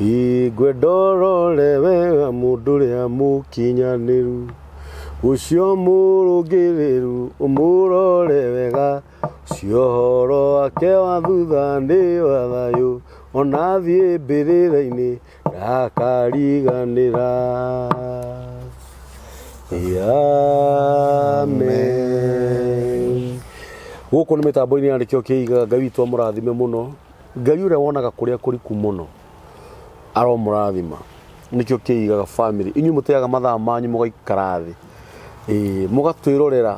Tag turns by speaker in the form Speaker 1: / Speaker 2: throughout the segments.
Speaker 1: Ngwenda ũrore wega mũndũ ũrĩa mũkinyanĩru, ũcio mũrũngĩrĩru ũmũrore wega, ũcio ũhoro wake wa thutha nĩ wa thayũ, ona athiĩ mbĩrĩra-inĩ ndakariganĩra. Amen. Gũkũ nĩ mĩtambo-inĩ ya nĩkĩo kĩigaga. Ngai witũ amũrathime mũno. Ngai ũrĩa wonaga kũrĩa kũriku mũno aromũrathima. Nĩkĩo kĩigaga family. Inyuĩ mũteaga mathaa manyu mũgaikara thĩ, ĩĩ, mũgatwĩrorera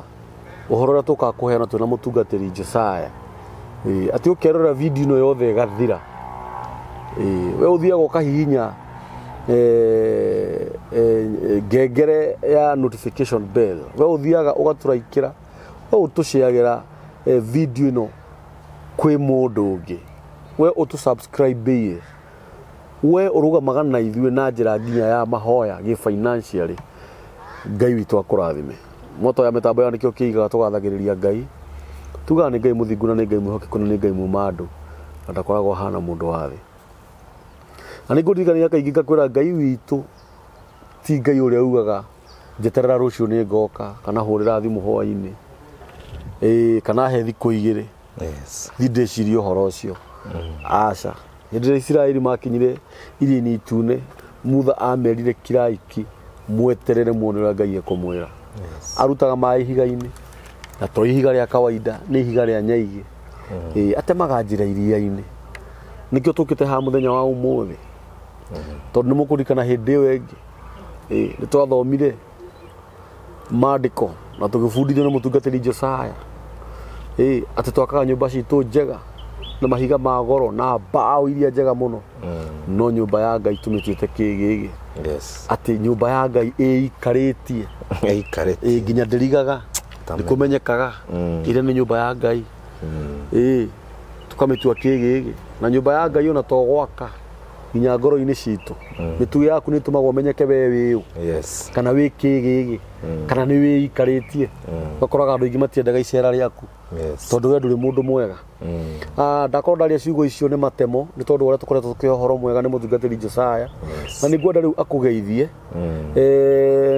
Speaker 1: ũhoro ũrĩa tũkaga kũheana twĩna mũtungatĩri Josiah. Ĩĩ, atĩ ũkerorera video ĩno yothe ĩgathira. Ĩĩ, we ũthiaga ũkahihinya ngengere ya notification bell, we ũthiaga ũgatũraikĩra, we ũtũceagĩra video ĩno kwĩ mũndũ ũngĩ, we ũtũ-subscribe, we ũrũgamaga na ithuĩ na njĩra nginya ya mahoya gĩ financially. Ngai witũ akũrathime. Moto ya mĩtambo ya nĩkĩo kĩigaga tũgathagĩrĩria Ngai, tugaga nĩ Ngai mũthingu na nĩ Ngai mwĩhokeku na nĩ Ngai muma andũ na ndakoragwo ahana mũndũ wa thĩ. Na nĩ ngũririkania kaingĩ ngakwĩra Ngai witũ ti Ngai ũrĩa ugaga njeterera rũciũ nĩ ngoka, kana hũrĩra thimũ hwainĩ, ĩĩ, kana he thikũ 2 thiĩ ndĩcirie ũhoro ũcio. Aca. Hĩndĩ ĩrĩa Isiraeli makinyire iria-inĩ itune, Mutha amerire kiraiki mweterere muone ũrĩa Ngai ekũmwĩra. Arutaga maĩ ihiga-inĩ, na to ihiga rĩa kawaida, nĩ ihiga rĩa nyaigĩ. Ĩĩ, atemaga njĩra iria-inĩ. Nĩkĩo tũkĩte haha mũthenya wa ũmũthĩ, tondũ nĩ mũkũririkana hĩndĩ ĩyo ĩngĩ, ĩĩ, nĩ twathomire mandĩko na tũgĩbundithio nĩ mũtungatĩri Josiah, ĩĩ, atĩ twakaga nyũmba citũ njega na mahiga ma goro na mbaũ iria njega mũno, no nyũmba ya Ngai tũmĩtuĩte kĩgĩgĩ. Atĩ nyũmba ya Ngai ĩikarĩtie.
Speaker 2: Ĩikarĩtie.
Speaker 1: Ĩĩ, nginya ndĩrigaga,
Speaker 2: Amen.
Speaker 1: nĩkũmenyekaga ĩrĩa nĩ nyũmba ya Ngai. Ĩĩ, tũkamĩtua kĩgĩgĩ. Na nyũmba ya Ngai ona to gwaka nginya ngoro-inĩ citũ, mĩtugo yaku nĩ ĩtũmaga ũmenyeke we wĩ ũ, kana wĩ kĩgĩgĩ, kana nĩ wĩikarĩtie. Ũgakoraga andũ aingĩ matiendaga icera rĩaku, tondũ we ndũrĩ mũndũ mwega. Ndakorwo ndaria ciugo icio nĩ matemo, nĩ tondũ ũrĩa tũkoretwo tũkĩhe ũhoro mwega nĩ mũtungatĩri Josiah. Na nĩ ngwenda rĩu akũgeithie.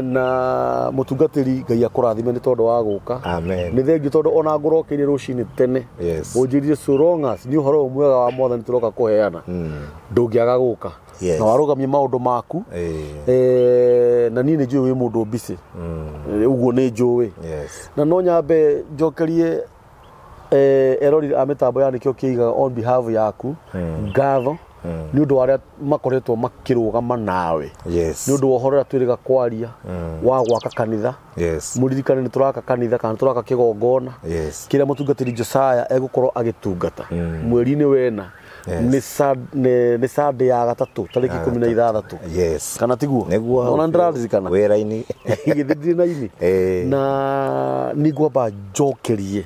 Speaker 1: Na mũtungatĩri Ngai akũrathime nĩ tondũ wa gũka.
Speaker 2: Amen.
Speaker 1: Nĩ thengiũ tondũ ona ngũrokeire rũcinĩ tene. Ũnjĩrire so long as nĩ ũhoro ũyũ mwega wa Mwathani tũroka kũheana, ndũngĩaga gũka. Na warũgamia maũndũ maku. Na niĩ nĩ njũĩ wĩ mũndũ busy. Ũguo nĩ njũĩ. Na no nyambe njokerie erori a mĩtambo ya nĩkĩo kĩigaga on behalf yaku ngatho nĩ ũndũ wa arĩa makoretwo makĩrũgama nawe, nĩ ũndũ wa ũhoro ũrĩa twĩrĩga kwaria wa gwaka kanitha. Mũririkane nĩ tũraka kanitha kana tũraka kĩgongona kĩrĩa mũtungatĩri Josiah egũkorwo agĩtungata mweri-inĩ wena. Nĩ Sunday ya gatatũ tarĩki 16. Kana tiguo?
Speaker 2: Nĩguo.
Speaker 1: Ona ndĩraririkana.
Speaker 2: Wĩra-inĩ.
Speaker 1: Githĩ ndirĩ na ini? Na nĩngwamba njokerie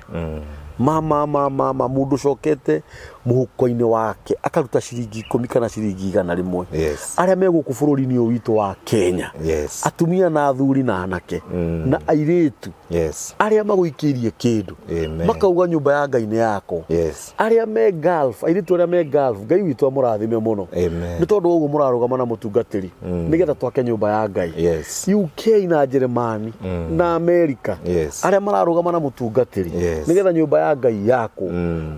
Speaker 1: ma ma ma ma mũndũ ũcokete mũhuko-inĩ wake akaruta ciringi 10 kana ciringi 100. Arĩa me gũkũ bũrũri-inĩ ũyũ witũ wa Kenya, atumia na athuri na anake na airĩtu, arĩa magũikĩirie kĩndũ, makauga nyũmba ya Ngai nĩ yakwa. Arĩa me Gulf, airĩtu arĩa me Gulf, Ngai witũ amũrathime mũno. Nĩ tondũ wa ũguo mũrarũgama na mũtungatĩri nĩgetha twake nyũmba ya Ngai. UK na Jeremani na Amerika, arĩa mararũgama na mũtungatĩri nĩgetha nyũmba ya Ngai yakwo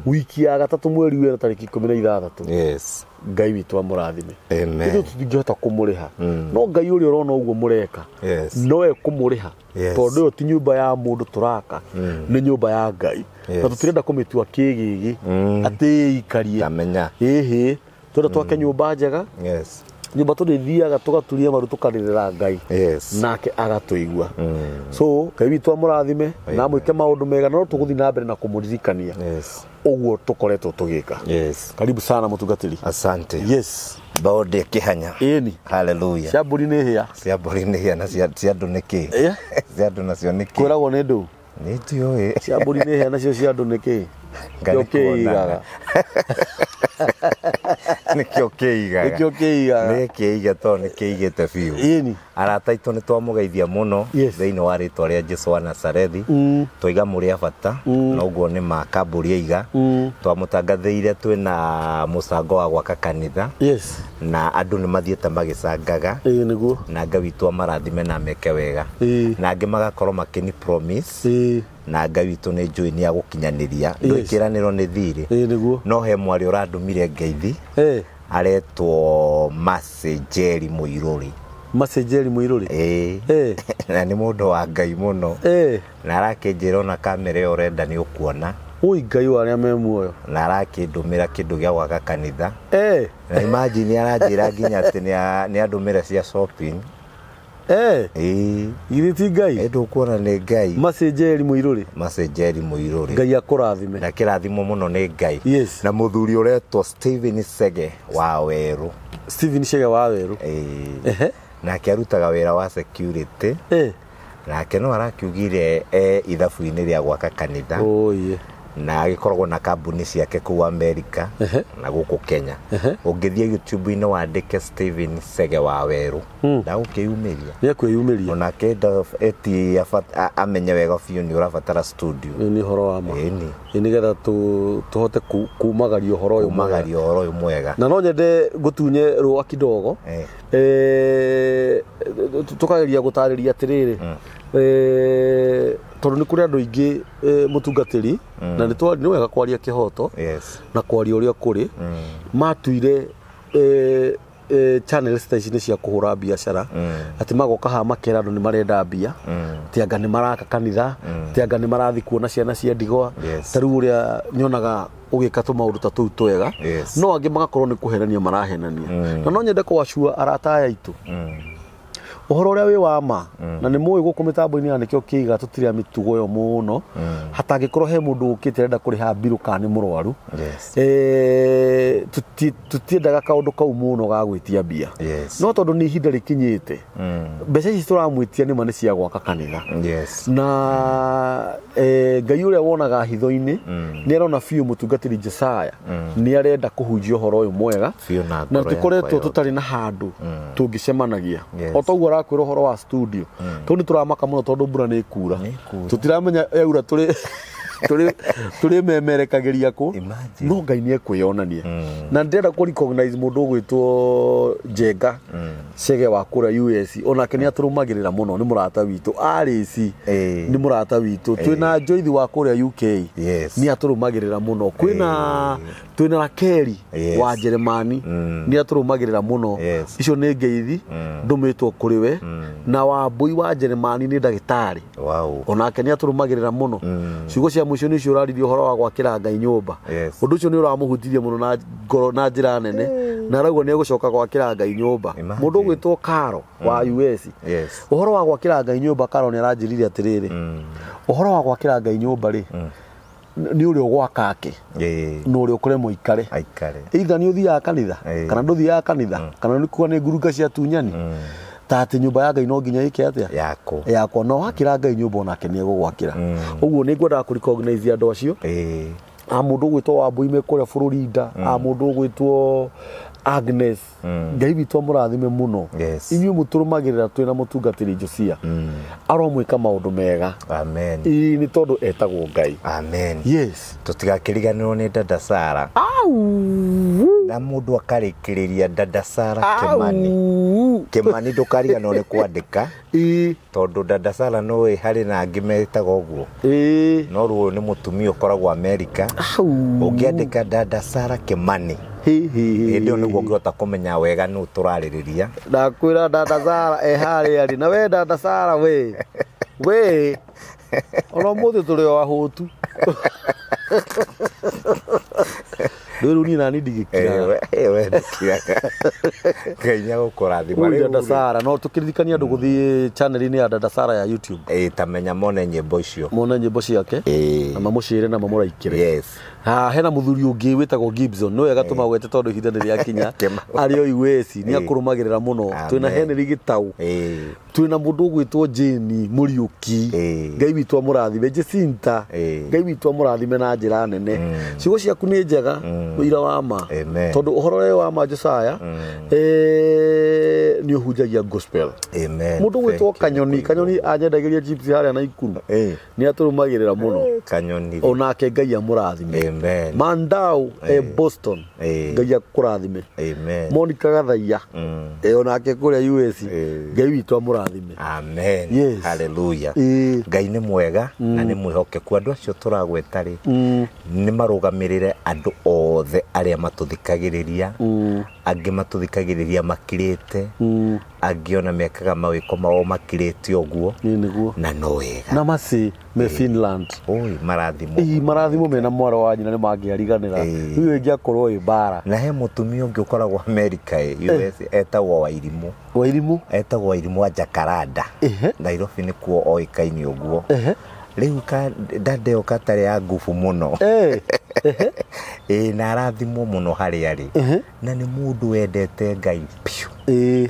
Speaker 1: wiki ya gatatũ mweri wena tarĩki 16. Ngai witũ amũrathime.
Speaker 2: Amen.
Speaker 1: Ithuĩ tũtingĩhota kũmũrĩha, no Ngai ũrĩa ũrona ũguo mũreka no ekũmũrĩha, tondũ ĩyo ti nyũmba ya mũndũ tũraka, nĩ nyũmba ya Ngai. Na tũtirenda kũmĩtua kĩgĩgĩ atĩ ĩikarie.
Speaker 2: Ndamenya.
Speaker 1: Ĩhĩ, twenda twake nyũmba njega. Nyũmba tũrĩthiaga tũgaturia maru tũkarĩrĩra Ngai, nake agatũigua. So Ngai witũ amũrathime na amwĩke maũndũ mega, na no tũgũthiĩ na mbere na kũmũririkania ũguo tũkoretwo tũgĩka. Karibu sana mũtungatĩri.
Speaker 2: Asante. Baũndĩ kĩhanya.
Speaker 1: Ĩni.
Speaker 2: Hallelujah.
Speaker 1: Cia mbũri nĩ hĩa.
Speaker 2: Cia mbũri nĩ hĩa na cia andũ nĩ kĩ? Cia andũ nacio nĩ kĩ?
Speaker 1: Kwĩragwo nĩ ndũ.
Speaker 2: Nĩ ndiũĩ.
Speaker 1: Cia mbũri nĩ hĩa nacio cia andũ nĩ kĩ?
Speaker 2: Ngai
Speaker 1: Kĩo
Speaker 2: nĩ kuona.
Speaker 1: kĩigaga.
Speaker 2: Nĩkĩo kĩigaga.
Speaker 1: Nĩkĩo kĩigaga.
Speaker 2: Nĩ kĩiga tondũ nĩ kĩigĩte biũ.
Speaker 1: Ĩni.
Speaker 2: Arata aitũ nĩ twamũgeithia mũno
Speaker 1: Yes.
Speaker 2: thĩinĩ wa rĩtwa rĩa Jesu wa Nazarethi. Twaiga mũrĩ a bata na ũguo nĩ ma kambũri aiga. Twamũtangathĩire twĩna mũcango wa gwaka kanitha.
Speaker 1: Yes.
Speaker 2: Na andũ nĩ mathiĩte magĩcangaga.
Speaker 1: Ĩĩ nĩguo.
Speaker 2: Na Ngai witũ amarathime na meke wega.
Speaker 1: Ĩĩ.
Speaker 2: Na angĩ magakorwo makĩni promise.
Speaker 1: Ĩĩ.
Speaker 2: Na Ngai witũ nĩ njũĩ nĩ agũkinyanĩria.
Speaker 1: Yes.
Speaker 2: Ndũikĩranĩrwo nĩ thirĩ.
Speaker 1: Ĩĩ nĩguo.
Speaker 2: No he mwarĩ ũrandũmire ngeithi.
Speaker 1: Eh.
Speaker 2: Aretwo Mercy Njeri Mũirũrĩ.
Speaker 1: Mercy Njeri Mũirũrĩ.
Speaker 2: Ĩĩ.
Speaker 1: Eh.
Speaker 2: Na nĩ mũndũ wa Ngai mũno.
Speaker 1: Eh.
Speaker 2: Na arakĩnjĩra ona kamera ĩyo ũrenda nĩ ũkuona.
Speaker 1: Ui Ngai wa arĩa me muoyo.
Speaker 2: Na arakĩndũmĩra kĩndũ gĩa gwaka kanitha.
Speaker 1: Eh.
Speaker 2: Na imagine aranjĩra nginya atĩ nĩ andũmĩra cia shopping.
Speaker 1: Eh.
Speaker 2: Ĩĩ.
Speaker 1: Githĩ ti Ngai?
Speaker 2: Ndũkuona nĩ Ngai.
Speaker 1: Mercy Njeri Mũirũrĩ.
Speaker 2: Mercy Njeri Mũirũrĩ.
Speaker 1: Ngai akũrathime.
Speaker 2: Na kĩrathimo mũno nĩ Ngai.
Speaker 1: Yes.
Speaker 2: Na mũthuri ũretwo Steven Sege wa Werũ.
Speaker 1: Steven Sege wa Werũ.
Speaker 2: Ĩĩ.
Speaker 1: Ehe.
Speaker 2: Nake arutaga wĩra wa security.
Speaker 1: Eh.
Speaker 2: Nake no arakiugire ithabu-inĩ rĩa gwaka kanitha.
Speaker 1: Oye.
Speaker 2: Na agĩkoragwo na kambuni ciake kũu Amerika na gũkũ Kenya. Ũngĩthiĩ YouTube-inĩ wandĩke Steven Sege wa Werũ, ndagũkĩyumĩria.
Speaker 1: Nĩ ekwĩyumĩria.
Speaker 2: Onake eti amenye wega biũ nĩ ũrabatara studio.
Speaker 1: Nĩ ũhoro wa ma.
Speaker 2: Ĩni.
Speaker 1: Ĩ nĩgetha tũhote kumagaria ũhoro ũyũ mwega.
Speaker 2: Kumagaria ũhoro ũyũ mwega.
Speaker 1: Na no nyende ngũtunye rũa kidogo. Tũkageria gũtarĩria atĩrĩrĩ. Tondũ nĩ kũrĩ andũ aingĩ mũtungatĩri na nĩ wega kwaria kĩhoto.
Speaker 2: Yes.
Speaker 1: Na kwaria ũrĩa kũrĩ. Matuire channels ta ici nĩ cia kũhũra biacara. Atĩ magoka haha makera andũ nĩ marenda mbia. Atĩ anga nĩ maraka kanitha. Atĩ anga nĩ marathiĩ kuona ciana cia ndigwa.
Speaker 2: Yes.
Speaker 1: Ta rĩu ũrĩa nyonaga ũgĩka tũmaũndũ ta tũu twega.
Speaker 2: Yes.
Speaker 1: No angĩ magakorwo nĩ kũhenania marahenania. Na no nyende kũwacua arata aya aitũ. Ũhoro ũrĩa wĩ wa ma na nĩ mũĩ gũkũ mĩtambo-inĩ ya nĩkĩo kĩiga tũtirĩ a mĩtugo ĩyo mũno. Hatangĩkorwo he mũndũ ũkĩte arenda kũrĩha mbirũ kana nĩ mũrwaru.
Speaker 2: Yes.
Speaker 1: Tũtiendaga kaũndũ kau mũno ga gwĩtia mbia.
Speaker 2: Yes.
Speaker 1: No tondũ nĩ ihinda rĩkinyĩte. Mbeca ici tũramwĩtia nĩ ma nĩ cia gwaka kanitha.
Speaker 2: Yes.
Speaker 1: Na Ngai ũrĩa wonaga hitho-inĩ nĩ arona biũ mũtungatĩri Jesaya nĩ arenda kũhunjia ũhoro ũyũ mwega.
Speaker 2: Biũ na
Speaker 1: Na
Speaker 2: ngoro yakwa
Speaker 1: tũkoretwo
Speaker 2: yothe.
Speaker 1: tũtarĩ na handũ tũngĩcemanagia.
Speaker 2: Yes.
Speaker 1: O toguo arakwĩra ũhoro wa studio. Tondũ nĩ tũramaka mũno tondũ mbura nĩ ĩkura.
Speaker 2: Nĩ ĩkura.
Speaker 1: Tũtiramenya yaura tũrĩ memerekagĩria kũ.
Speaker 2: Imagine.
Speaker 1: No Ngai nĩ ekwĩyonania. Na ndĩrenda kũ recognize mũndũ ũgwĩtwo Njenga Chege wa kũrĩa US. Onake nĩ atũrũmagĩrĩra mũno, nĩ mũrata witũ. Arĩci nĩ mũrata witũ. Twĩna Joyce wa kũrĩa UK.
Speaker 2: Yes.
Speaker 1: Nĩ atũrũmagĩrĩra mũno. Twĩna Rakeli
Speaker 2: Yes.
Speaker 1: wa Jeremani. Nĩ atũrũmagĩrĩra mũno.
Speaker 2: Yes.
Speaker 1: Icio nĩ ngeithi ndũmĩtwo kũrĩ we. Na Wambui wa Jeremani nĩ ndagĩtarĩ.
Speaker 2: Wow.
Speaker 1: Onake nĩ atũrũmagĩrĩra mũno. Ciugo cia mũico nĩ icio ũraririe ũhoro wa gwakĩra Ngai nyũmba.
Speaker 2: Yes.
Speaker 1: Ũndũ ũcio nĩ ũramũhutirie mũno na ngoro na njĩra nene. Na arauga nĩ egũcoka gwakĩra Ngai nyũmba.
Speaker 2: Imagine.
Speaker 1: Mũndũ ũgwĩtwo Karo wa US.
Speaker 2: Yes.
Speaker 1: Ũhoro wa gwakĩra Ngai nyũmba Karo nĩ aranjĩrire atĩrĩrĩ. Ũhoro wa gwakĩra Ngai nyũmba rĩ, nĩ ũrĩa ũgwaka ake. Na ũrĩa ũkũremwo aikare.
Speaker 2: Aikare.
Speaker 1: Either nĩ ũthiaga kanitha, kana ndũthiaga kanitha, kana nĩ kuga nĩ ngurunga cia tunyani. Ta atĩ nyũmba ya Ngai no nginya ĩke atĩa?
Speaker 2: Yakwo.
Speaker 1: Yakwo. No wakĩra Ngai nyũmba onake nĩ egũgwakĩra. Ũguo nĩ ngwendaga kũ recognize andũ acio. A mũndũ ũgwĩtwo Wambui me kũrĩa Florida, a mũndũ ũgwĩtwo Agnes. Ngai witũ amũrathime mũno.
Speaker 2: Yes.
Speaker 1: Inyuĩ mũtũrũmagĩrĩra twĩna mũtungatĩri Josia. Aromwĩka maũndũ mega.
Speaker 2: Amen.
Speaker 1: Ĩĩ nĩ tondũ etagwo Ngai.
Speaker 2: Amen.
Speaker 1: Yes.
Speaker 2: Tũtigakĩriganĩrwo nĩ Dada Sara.
Speaker 1: Au.
Speaker 2: Na mũndũ akarĩkĩrĩria Dada Sara Kimani.
Speaker 1: Au.
Speaker 2: Kimani ndũkariganĩrwo nĩ kwandĩka.
Speaker 1: Ĩĩ.
Speaker 2: Tondũ Dada Sara no ĩ harĩ na angĩ metaga ũguo.
Speaker 1: Ĩĩ.
Speaker 2: No rĩu ũyũ nĩ mũtumia ũkoragwo Amerika.
Speaker 1: Au.
Speaker 2: Ũngĩandĩka Dada Sara Kimani.
Speaker 1: Hi, hi, hi.
Speaker 2: Hĩndĩ ĩyo nĩguo ũngĩhota kũmenya wega nũ tũrarĩrĩria.
Speaker 1: Ndakwĩra Dada Sara e harĩa arĩ. Na we Dada Sara we. We. Ona ũmũthĩ tũrĩ o ahũtu. Rĩu niĩ nani ndigĩkiraga.
Speaker 2: We ndũkiraga. Ngai nĩegũkũrathima.
Speaker 1: Ũyũ
Speaker 2: Rĩu
Speaker 1: Dada
Speaker 2: rĩ,
Speaker 1: Sara, no tũkĩririkania andũ gũthiĩ channel-inĩ ya Dada Sara ya YouTube.
Speaker 2: Ta menya mone nyĩmbo icio.
Speaker 1: Mone nyĩmbo ciake. Na mamũcĩre na mamũraikĩre.
Speaker 2: Yes.
Speaker 1: Ha hena muthuri ungi witagwo Gibson no wega tumagwete tondu ihinda ni riakinya ari o US ni akurumagirira muno. Twina Henry Gitau, twina mundu ugwitwo Jane Muriuki, Ngai witũ amũrathime, Jacinta, Ngai witũ amũrathime na njĩra nene. Ciugo ciaku nĩ njega, ũira wa ma, tondu ũhoro ũyũ wa ma Josiah nĩ ũhunjagia gospel. Mundu ugwitwo Kanyoni, Kanyoni anyendagiria chips harĩa Naikuru, nĩ atũrũmagĩrĩra mũno
Speaker 2: Kanyoni,
Speaker 1: onake Ngai amũrathime. Mandau e Boston, Ngai akũrathime. Monica Gathaiya onake kũrĩa US, Ngai witũ amũrathime.
Speaker 2: Amen.
Speaker 1: Yes.
Speaker 2: Hallelujah. Ngai nĩ mwega na nĩ mwĩhokeku. Andũ acio tũragweta rĩ nĩ marũgamĩrĩre andũ othe arĩa matũthikagĩrĩria, angĩ matũthikagĩrĩria makirĩte, angĩ ona mekaga mawĩko mao makirĩte ũguo, na no wega.
Speaker 1: Na maci me Finland.
Speaker 2: Oi, marathimo.
Speaker 1: Ii, marathimo mena mwaro wa nyina nĩ mangĩariganĩra. Rĩu ĩngĩakorwo ĩ mbara.
Speaker 2: Na he mũtumia ũngĩ ũkoragwo America, US, etagwo Wairimũ.
Speaker 1: Wairimũ?
Speaker 2: Etagwo Wairimũ wa Jacaranda. Nairobi nĩkuo oĩkaine ũguo. Rĩu ndande ĩyo katarĩ ya ngubu mũno. Na arathimwo mũno harĩa arĩ. Na nĩ mũndũ wendete Ngai piũ.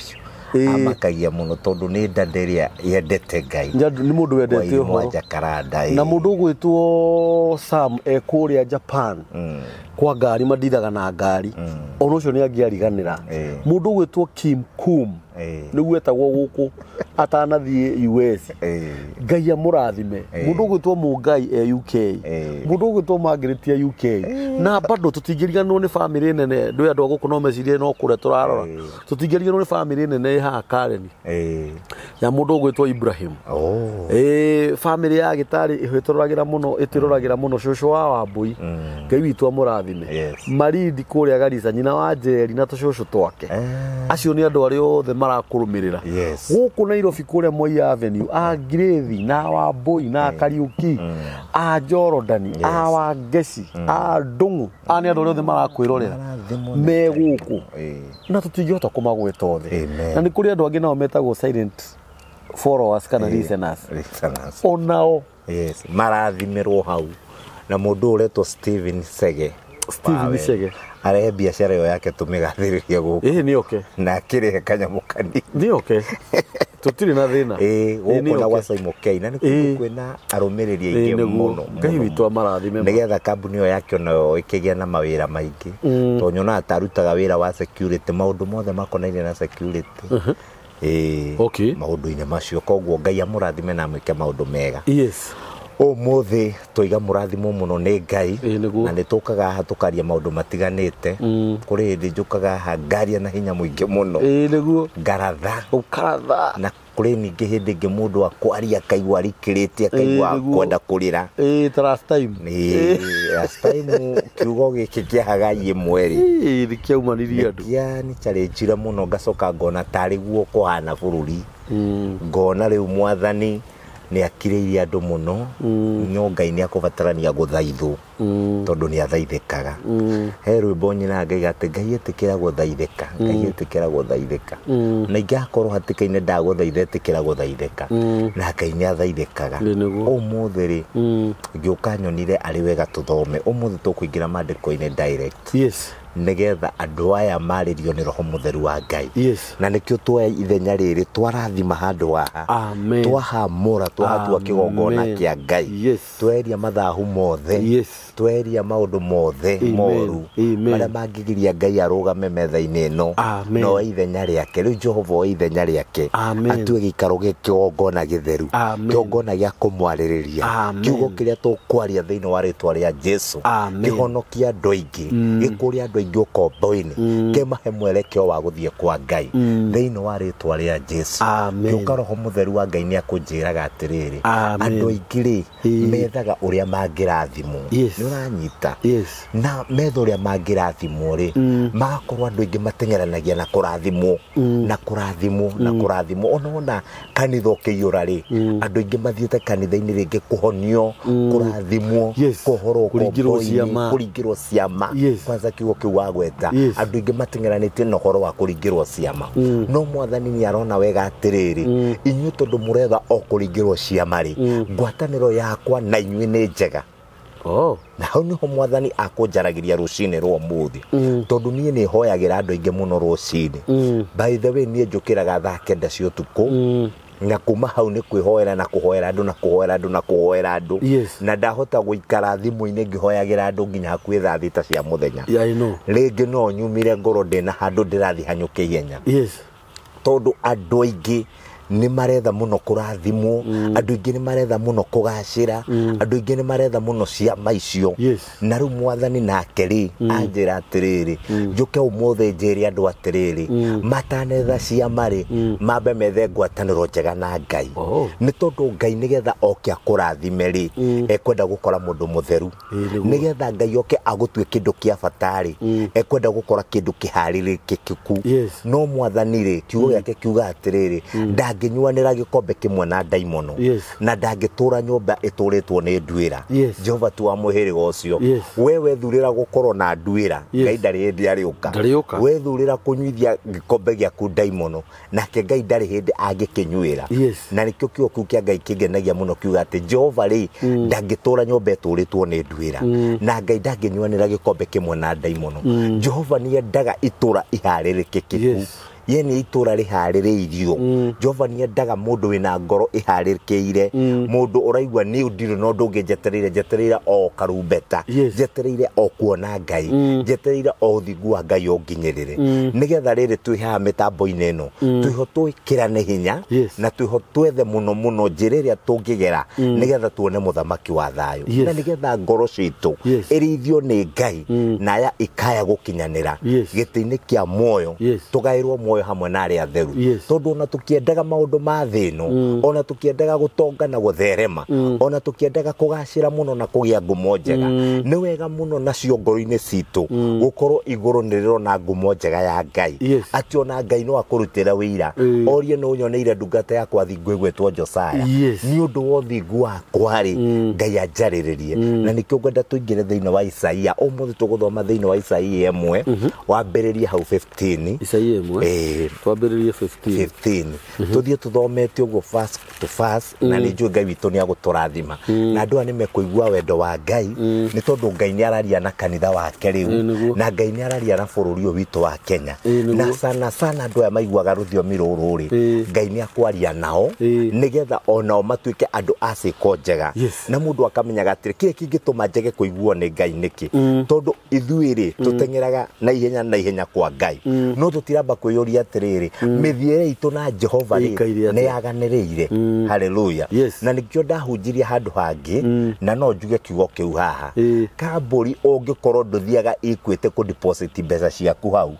Speaker 2: Amakagia mũno tondũ nĩ ndande ĩrĩa yendete Ngai.
Speaker 1: Nĩ mũndũ wendete ũhoro.
Speaker 2: Jacaranda.
Speaker 1: Na mũndũ ũgwĩtwo Sam e kũrĩa Japan. Kwa ngari mandithaga na ngari. Ona ũcio nĩ angĩariganĩra. Mũndũ ũgwĩtwo Kim Kum. Nĩguo etagwo gũkũ atanathiĩ US. Ngai amũrathime. Mũndũ ũgwĩtwo Mũngai e UK. Mũndũ ũgwĩtwo Margaret e UK. Na bado tũtingĩriganĩrwo nĩ famĩlĩ nene. Ndũĩ andũ a gũkũ no mecirie no kũrĩa tũrarora. Tũtingĩriganĩrwo nĩ famĩlĩ nene ĩ haha Karen. Ya mũndũ ũgwĩtwo Ibrahim. Famĩlĩ ya gĩtarĩ ĩtũroragĩra mũno, ĩtũroragĩra mũno cũcũ wa Wambui. Ngai witũ amũrathime. Marindi kũrĩa Garissa, nyina wa Njeri na tũcũcũ twake. Acio nĩ andũ arĩa othe marakũrũmĩrĩra. Gũkũ Nairobi kũrĩa Moi Avenue, a Ngirĩthi na Wambui na Kariuki, a Jorodani, a Wangeci, a Ndung'u, a nĩ andũ arĩa othe marakwĩrorera me gũkũ. Na tũtingĩhota kũmagweta othe. Na nĩ kũrĩ andũ angĩ nao metagwo silent followers kana listeners. Onao
Speaker 2: yes, marathimirwo hau. Na mũndũ ũretwo Steven Sege.
Speaker 1: Steven Sege
Speaker 2: arehe biacara ĩyo yake tũmĩgathĩrĩrie gũkũ.
Speaker 1: Nĩ oke.
Speaker 2: Na akĩrĩhe kanyamũ kanini.
Speaker 1: Nĩ oke. Tũtirĩ na thĩna.
Speaker 2: Gũkũ na gwa Simon K. Na nĩ kũndũ kwĩna arũmĩrĩri aingĩ mũno.
Speaker 1: Ngai witũ amarathime.
Speaker 2: Nĩgetha kambuni ĩyo yake onayo ĩkĩgĩa na mawĩra maingĩ. Tondũ nyonaga ta arutaga wĩra wa security, maũndũ mothe makonainie na security. Maũndũ-inĩ macio. Koguo Ngai amũrathime na amwĩke maũndũ mega.
Speaker 1: Yes.
Speaker 2: Ũmũthĩ tũiga mũrathimo mũno nĩ Ngai, na nĩ tũkaga haha tũkaria maũndũ matiganĩte. Kũrĩ hĩndĩ njũkaga haha ngaria na hinya mũingĩ mũno.
Speaker 1: Nĩguo.
Speaker 2: Ngaratha.
Speaker 1: Ũkaratha.
Speaker 2: Na kũrĩ ningĩ hĩndĩ ĩngĩ mũndũ akwaria akaigua arikĩrĩte, akaigua kwenda kũrĩra.
Speaker 1: Ta last time.
Speaker 2: Last time kiugo gĩkĩ kĩa Hagai ĩmwe rĩ.
Speaker 1: Nĩ kĩaumanirie andũ.
Speaker 2: Nĩ kĩanĩ mũno, ngacoka ngona tarĩ guo kũhana bũrũri. Ngona rĩu mwathani nĩ akirĩirie andũ mũno, no Ngai nĩ akũbatarania gũthaithwo, tondũ nĩ athaithĩkaga. He rwĩmbo nyina ngaiga atĩ Ngai ĩtĩkĩra gũthaithĩka, Ngai ĩtĩkĩra gũthaithĩka. Na ingĩakorwo hatĩka-inĩ ndagũthaitha, ĩtĩkĩra gũthaithĩka. Na Ngai nĩ athaithĩkaga. Ũmũthĩ rĩ, ngĩũka nyonire arĩ wega tũthome. Ũmũthĩ tũkũingĩra maandĩko-inĩ direct.
Speaker 1: Yes.
Speaker 2: Nĩgetha andũ aya marĩrio nĩ Roho Mũtheru wa Ngai.
Speaker 1: Yes.
Speaker 2: Na nĩkĩo tuoya ithenya rĩrĩ twarathima handũ haha. Twahamũra, twahatua kĩgongona kĩa Ngai.
Speaker 1: Yes.
Speaker 2: Tweheria mathahu mothe.
Speaker 1: Yes.
Speaker 2: Tweheria maũndũ mothe moru marĩa mangĩgiria Ngai arũgame metha-inĩ ĩno. No ithenya rĩake rĩu Jehova oe ithenya rĩake, atue gĩikaro gĩkĩ kĩgongona gĩtheru, kĩgongona gĩa kũmwarĩrĩria, kiugo kĩrĩa tũkwaria thĩinĩ wa rĩtwa rĩa Jesu kĩhonokie andũ aingĩ, gĩkũrie andũ aingĩ ũkombo-inĩ, kĩmahe mwerekeo wa gũthiĩ kwa Ngai thĩinĩ wa rĩtwa rĩa Jesu. Gĩũka Roho Mũtheru wa Ngai nĩ akũnjĩraga atĩrĩrĩ, andũ aingĩ rĩ methaga ũrĩa mangĩrathimwo. Nĩ ũranyita? Na metha ũrĩa mangĩrathimwo rĩ, magakorwo andũ aingĩ mateng'eranagia na kũrathimwo, na kũrathimwo, na kũrathimwo. Ona kanitha ũkĩiyũra rĩ, andũ aingĩ mathiĩte kanitha-inĩ rĩngĩ kũhonio, kũrathimwo, kũhorwo ũkombo-inĩ, kũringĩrwo ciama. Kwanza kiugo kĩu wagweta, andũ aingĩ mateng'eranĩtie na ũhoro wa kũringĩrwo ciama. No mwathani nĩ arona wega atĩrĩrĩ, inyuĩ tondũ mũretha o kũringĩrwo ciama rĩ, ngwatanĩro yakwa na inyuĩ nĩ njega. Na hau niho mwathani akũnjaragĩria rũcinĩ rwa ũmũthĩ, tondũ niĩ nĩ hoyagĩra andũ aingĩ mũno rũcinĩ. By the way, niĩ njũkĩraga thaa 9 cia ũtukũ, na kuma hau nĩ kwĩhoera na kũhoera andũ na kũhoera andũ na kũhoera andũ. Na ndahota gũikara thimũ-inĩ ngĩhoyagĩra andũ nginya hakuhĩ thaa 6 cia mũthenya. Rĩngĩ no nyumire ngoro ndĩna handũ ndĩrathiĩ hanyũke ihenya. Tondũ andũ aingĩ nĩ maretha mũno kũrathimwo, andũ aingĩ nĩ maretha mũno kũgacĩra, andũ aingĩ nĩ maretha mũno ciama icio. Na rĩu mwathani nake rĩ anjĩra atĩrĩrĩ, njũke ũmũthĩ njĩre andũ atĩrĩrĩ, matanetha ciama rĩ, mambe methe ngwatanĩro njega na Ngai. Nĩ tondũ Ngai nĩgetha oke akũrathime rĩ, ekwenda gũkora mũndũ mũtheru. Nĩgetha Ngai oke agũtue kĩndũ kĩa bata rĩ, ekwenda gũkora kĩndũ kĩharĩrĩkĩku. No mwathani rĩ, kiugo gĩake kiuga atĩrĩrĩ, ndangĩnyuanĩra gĩkombe kĩmwe na ndaimono, na ndangĩtũra nyũmba ĩtũrĩtwo nĩ nduĩra. Jehova tu wa mũhĩrĩga ũcio. We wethurĩra gũkorwo na nduĩra, Ngai ndarĩ hĩndĩ arĩũka. Wethurĩra kũnyuithia gĩkombe gĩaku ndaimono, nake Ngai ndarĩ hĩndĩ angĩkĩnyuĩra. Na nĩkĩo kiugo kĩu kĩa Ngai kĩngenagia mũno, kiuga atĩ Jehova rĩ ndangĩtũra nyũmba ĩtũrĩtwo nĩ nduĩra, na Ngai ndangĩnyuanĩra gĩkombe kĩmwe na ndaimono. Jehova nĩendaga itũra iharĩrĩkĩku. Ye nĩ itũra rĩharĩrĩirio. Jehova nĩendaga mũndũ wĩna ngoro ĩharĩrĩkĩire, mũndũ ũraigua nĩ ndirĩ na ũndũ ũngĩ njetereire, njetereire o karumbeta, njetereire o kuona Ngai, njetereire o ũthingu wa Ngai ũnginyĩrĩre. Nĩgetha rĩrĩ twĩ haha mĩtambo-inĩ ĩno, twĩho twĩkĩrane hinya, na twĩho twethe mũno mũno njĩra ĩrĩa tũngĩgera nĩgetha tuone mũthamaki wa thayũ, na nĩgetha ngoro citũ ĩrĩithio nĩ Ngai, na aya ikaya gũkinyanĩra gĩtĩ-inĩ kĩa muoyo, tũgaĩrwo muoyo hamwe na arĩa atheru. Tondũ ona tũkĩendaga maũndũ ma thĩ ĩno, ona tũkĩendaga gũtonga na gũtherema, ona tũkĩendaga kũgacĩra mũno na kũgĩa ngumo njega, nĩ wega mũno nacio ngoro-inĩ citũ gũkorwo igũrũ nĩ rĩrona ngumo njega ya Ngai, atĩ ona Ngai no akũrutĩre wĩira, orie nĩ ũnyoneire ndungata yakwa thingu ĩgwĩtwo Josiah, nĩ ũndũ wa ũthingu wakwa rĩ, Ngai anjarĩrĩrie. Na nĩkĩo ngwenda tũingĩre thĩinĩ wa Isaia ũmũthĩ, tũgũthoma thĩinĩ wa Isaia 1 wambĩrĩrie hau 15.
Speaker 1: Isaia 1 twambĩrĩrie
Speaker 2: 15 tuthiĩ tũthomete ũguo verse to verse, na nĩ njũĩ Ngai witũ nĩ agũtũrathima, na andũ aya nĩ mekũigua wendo wa Ngai, nĩ tondũ Ngai nĩ araria na kanitha wake rĩu, na Ngai nĩ araria na bũrũri ũyũ witũ wa Kenya, na sana sana andũ aya maiguaga rũthiomi rũrũ rĩ, Ngai nĩ akwaria nao nĩgetha onao matuĩke andũ a ciĩko njega, na mũndũ akamenyaga atĩrĩ kĩrĩa kĩngĩtũma njege kũiguo nĩ Ngai nĩkĩ, tondũ ithuĩ rĩ tũteng'eraga na ihenya kwa Ngai, no tũtiramba kwĩyũria atĩrĩrĩ, mĩthiĩre itũ na Jehova rĩ nĩ yaganĩrĩire. Hallelujah. Na nĩkĩo ndahunjirie handũ hangĩ, na no njuge kiugo kĩu haha, kambũri ũngĩkorwo ndũthiaga Equity kũ deposit mbeca ciaku hau,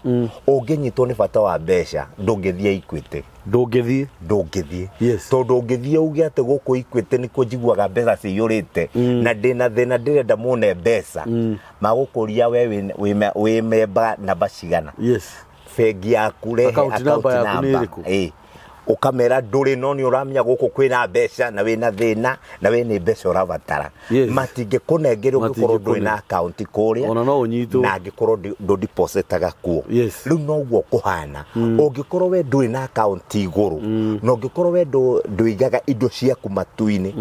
Speaker 2: ũngĩnyitwo nĩ bata wa mbeca ndũngĩthiĩ Equity,
Speaker 1: ndũngĩthiĩ.
Speaker 2: Tondũ ũngĩthiĩ uge atĩ gũkũ Equity nĩkuo njiguaga mbeca ciyũrĩte, na ndĩna thĩna ndĩrenda muone mbeca, magũkũria we wĩ memba namba cigana, bengi yaku rehe
Speaker 1: account number.
Speaker 2: Ũkamera ndũrĩ no nĩ ũramenya gũkũ kwĩna mbeca na wĩna thĩna na wĩ nĩ mbeca ũrabatara, matingĩkũnengera ũngĩkorwo ndũrĩ na account kũrĩa,
Speaker 1: ona no ũnyitwo,
Speaker 2: na angĩkorwo ndũdepositaga kuo. Rĩu noguo kũhana, ũngĩkorwo we ndũrĩ na account igũrũ, na ũngĩkorwo we ndũigaga indo ciaku matu-inĩ,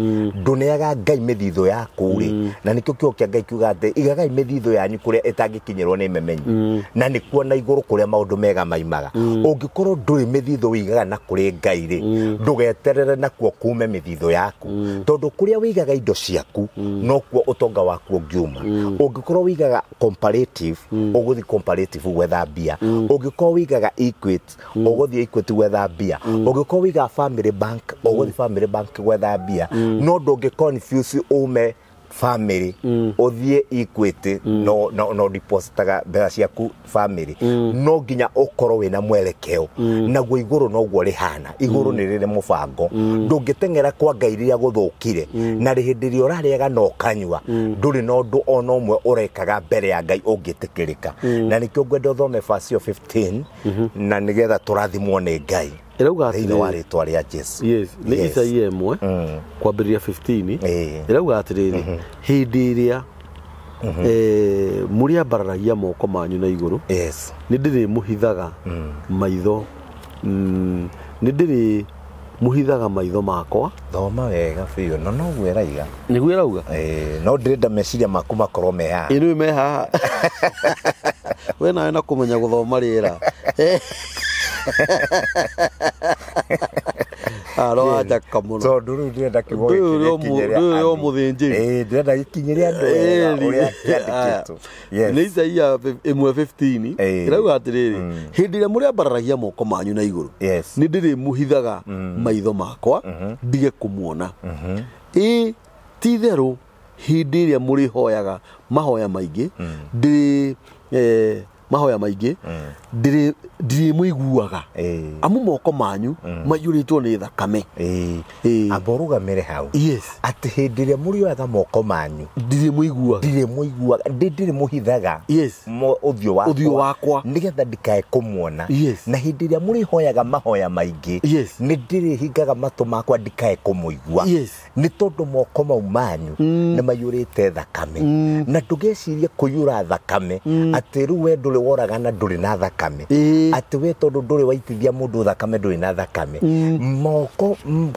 Speaker 2: ndũneaga Ngai mĩthithũ yaku rĩ, na nĩkĩo kiugo kĩa Ngai kiuga atĩ igagai mĩthithũ yanyu kũrĩa ĩtangĩkinyĩrwo nĩ memenyi, na nĩkuo na igũrũ kũrĩa maũndũ mega maimaga. Ũngĩkorwo ndũrĩ mĩthithũ ũigaga na kũrĩ Ngai rĩ, ndũgeterere nakuo kume mĩthithũ yaku, tondũ kũrĩa wĩigaga indo ciaku nokuo ũtonga waku ũngiuma. Ũngĩkorwo wĩigaga comparative, ũgũthiĩ comparative gwetha mbia. Ũngĩkorwo wĩigaga Equity, ũgũthiĩ Equity gwetha mbia. Ũngĩkorwo wĩigaga Family Bank, ũgũthiĩ Family Bank gwetha mbia. No ndũngĩ confuse ume family ũthiĩ Equity no depositaga mbeca ciaku family, no nginya ũkorwo wĩna mwerekeo, naguo igũrũ noguo rĩhana. Igũrũ nĩ rĩrĩ mũbango, ndũngĩteng'era kwa Ngai rĩrĩa gũthũkire, na hĩndĩ ĩrĩa ũrarĩaga na ũkanyua ndũrĩ na ũndũ ona ũmwe ũrekaga mbere ya Ngai ũngĩtĩkĩrĩka. Na nĩkĩo ngwenda ũthome verse 15, na nĩgetha tũrathimwo nĩ Ngai
Speaker 1: ĩrauga
Speaker 2: thĩinĩ wa rĩtwa rĩa Jesu.
Speaker 1: Nĩ Isaia 1 kwambĩrĩria 15, ĩrauga atĩrĩrĩ, hĩndĩ ĩrĩa mũrĩambararagia moko manyu na igũrũ, nĩ ndĩrĩmũhithaga maitho, nĩ Mũhithaga maitho makwa.
Speaker 2: Thoma wega biũ no noguo ĩraiga.
Speaker 1: Nĩguo ĩrauga.
Speaker 2: No ndĩrenda meciria maku makorwo me haha.
Speaker 1: Ĩ me haha. We nawe na kũmenya gũthoma rĩera. Aroanjaka mũno.
Speaker 2: Tondũ rĩu ndĩrenda kiugo gĩkĩ gĩkinyĩre
Speaker 1: andũ. Mũthĩnjĩri.
Speaker 2: Ndĩrenda gĩkinyĩre andũ wega ũrĩa kĩandĩkĩtwo.
Speaker 1: Nĩ Isaia 1:15 ĩrauga atĩrĩrĩ, hĩndĩ ĩrĩa mũrĩambararagia moko manyu na igũrũ, nĩ ndĩrĩmũhithaga maitho makwa ndige kũmuona. Ĩ ti itherũ hĩndĩ ĩrĩa mũrĩhoyaga mahoya maingĩ, mahoya maingĩ ndirĩmũiguaga, amu moko manyu maiyũrĩtwo nĩ thakame.
Speaker 2: Amba ũrũgamĩre hau.
Speaker 1: Yes.
Speaker 2: Atĩ hĩndĩ ĩrĩa mũrĩoyaga moko manyu
Speaker 1: ndirĩmũiguaga,
Speaker 2: ndirĩmũhithaga ũthiũ wakwa nĩgetha ndikae kũmuona. Na hĩndĩ ĩrĩa mũrĩhoyaga mahoya maingĩ, nĩ ndĩrĩhingaga matũ makwa ndikae kũmũigua, nĩ tondũ moko mau manyu nĩ maiyũrĩte thakame. Na ndũgecirie kũiyũra thakame atĩ rĩu we ndũrĩ woragana ndũrĩ na thakame, atĩ we tondũ ndũrĩ waitithia mũndũ thakame ndũrĩ na thakame. Moko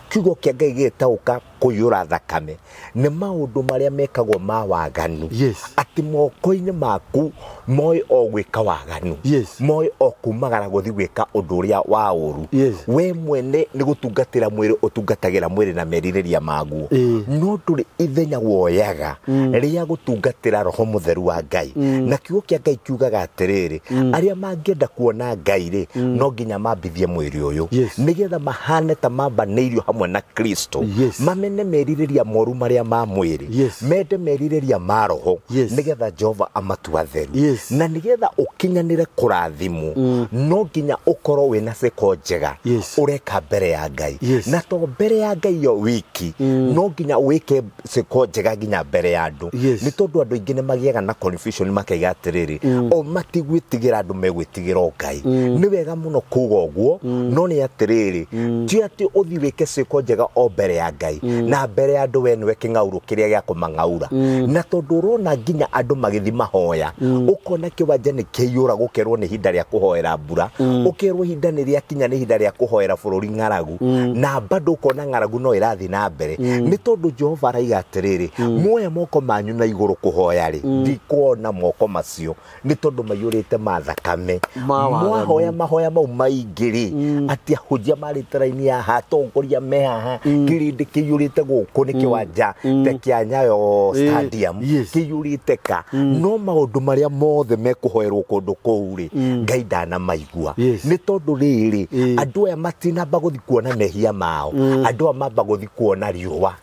Speaker 2: kiugo kĩa Ngai gĩtaũka kũiyũra thakame nĩ maũndũ marĩa mekagwo ma waganu. Atĩ moko-inĩ maku moĩ o gwĩka waganu, moĩ o kumagara gũthiĩ gwĩka ũndũ ũrĩa wa ũru. We mwene nĩ gũtungatĩra mwĩrĩ ũtungatagĩra mwĩrĩ na merirĩria maguo, no ndũrĩ ithenya woyaga rĩa gũtungatĩra Roho Mũtheru wa Ngai. Na kiugo kĩa Ngai kiugaga atĩrĩrĩ, arĩa mangĩenda kuona Ngai rĩ, no nginya mambithie mwĩrĩ ũyũ, nĩgetha mahane ta mambanĩirio hamwe na Kristo, mamene merirĩria moru marĩa ma mwĩrĩ, mende merirĩria ma roho, nĩgetha Jehova amatua atheru. Na nĩgetha ũkinyanĩre kũrathimwo, no nginya ũkorwo wĩna ciĩko njega ũreka mbere ya Ngai. Na to mbere ya Ngai yo wiki, no nginya wĩke ciĩko njega nginya mbere ya andũ. Nĩ tondũ andũ aingĩ nĩ magĩaga na confusion makaiga atĩrĩrĩ, o matigwĩtigĩra andũ megwĩtigĩra Ngai. Nĩ wega mũno kuga ũguo, no nĩ atĩrĩrĩ, ti atĩ ũthiĩ wĩke ciĩko njega o mbere ya Ngai, na mbere ya andũ we nĩwe kĩng'aurũ kĩrĩa gĩa kũmang'aura. Na tondũ ũrona nginya andũ magĩthiĩ mahoya, ũkona kĩwanja nĩ kĩiyũra gũkerwo nĩ ihinda rĩa kũhoera mbura, ũkerwo ihinda nĩ rĩakinya nĩ ihinda rĩa kũhoera bũrũri ng'aragu, na bado ũkona ng'aragu no ĩrathiĩ na mbere. Nĩ tondũ Jehova araiga atĩrĩrĩ, muoya moko manyu na igũrũ kũhoya rĩ, ndikuona moko macio nĩ tondũ maiyũrĩte ma thakame. Mwahoya mahoya mau maingĩ rĩ, atĩ ahunjia marĩte raini haha, atongoria me haha, kĩrĩndĩ kĩiyũrĩte gũkũ nĩ kĩwanja ta kĩa Nyayo Stadium kĩiyũrĩte ka, no maũndũ marĩa mothe mekũhoerwo kũndũ kũu rĩ, Ngai ndanamaigua. Nĩ tondũ rĩrĩ, andũ aya matinamba gũthiĩ kuona mehia mao, andũ aya mamba gũthiĩ kuona riũa,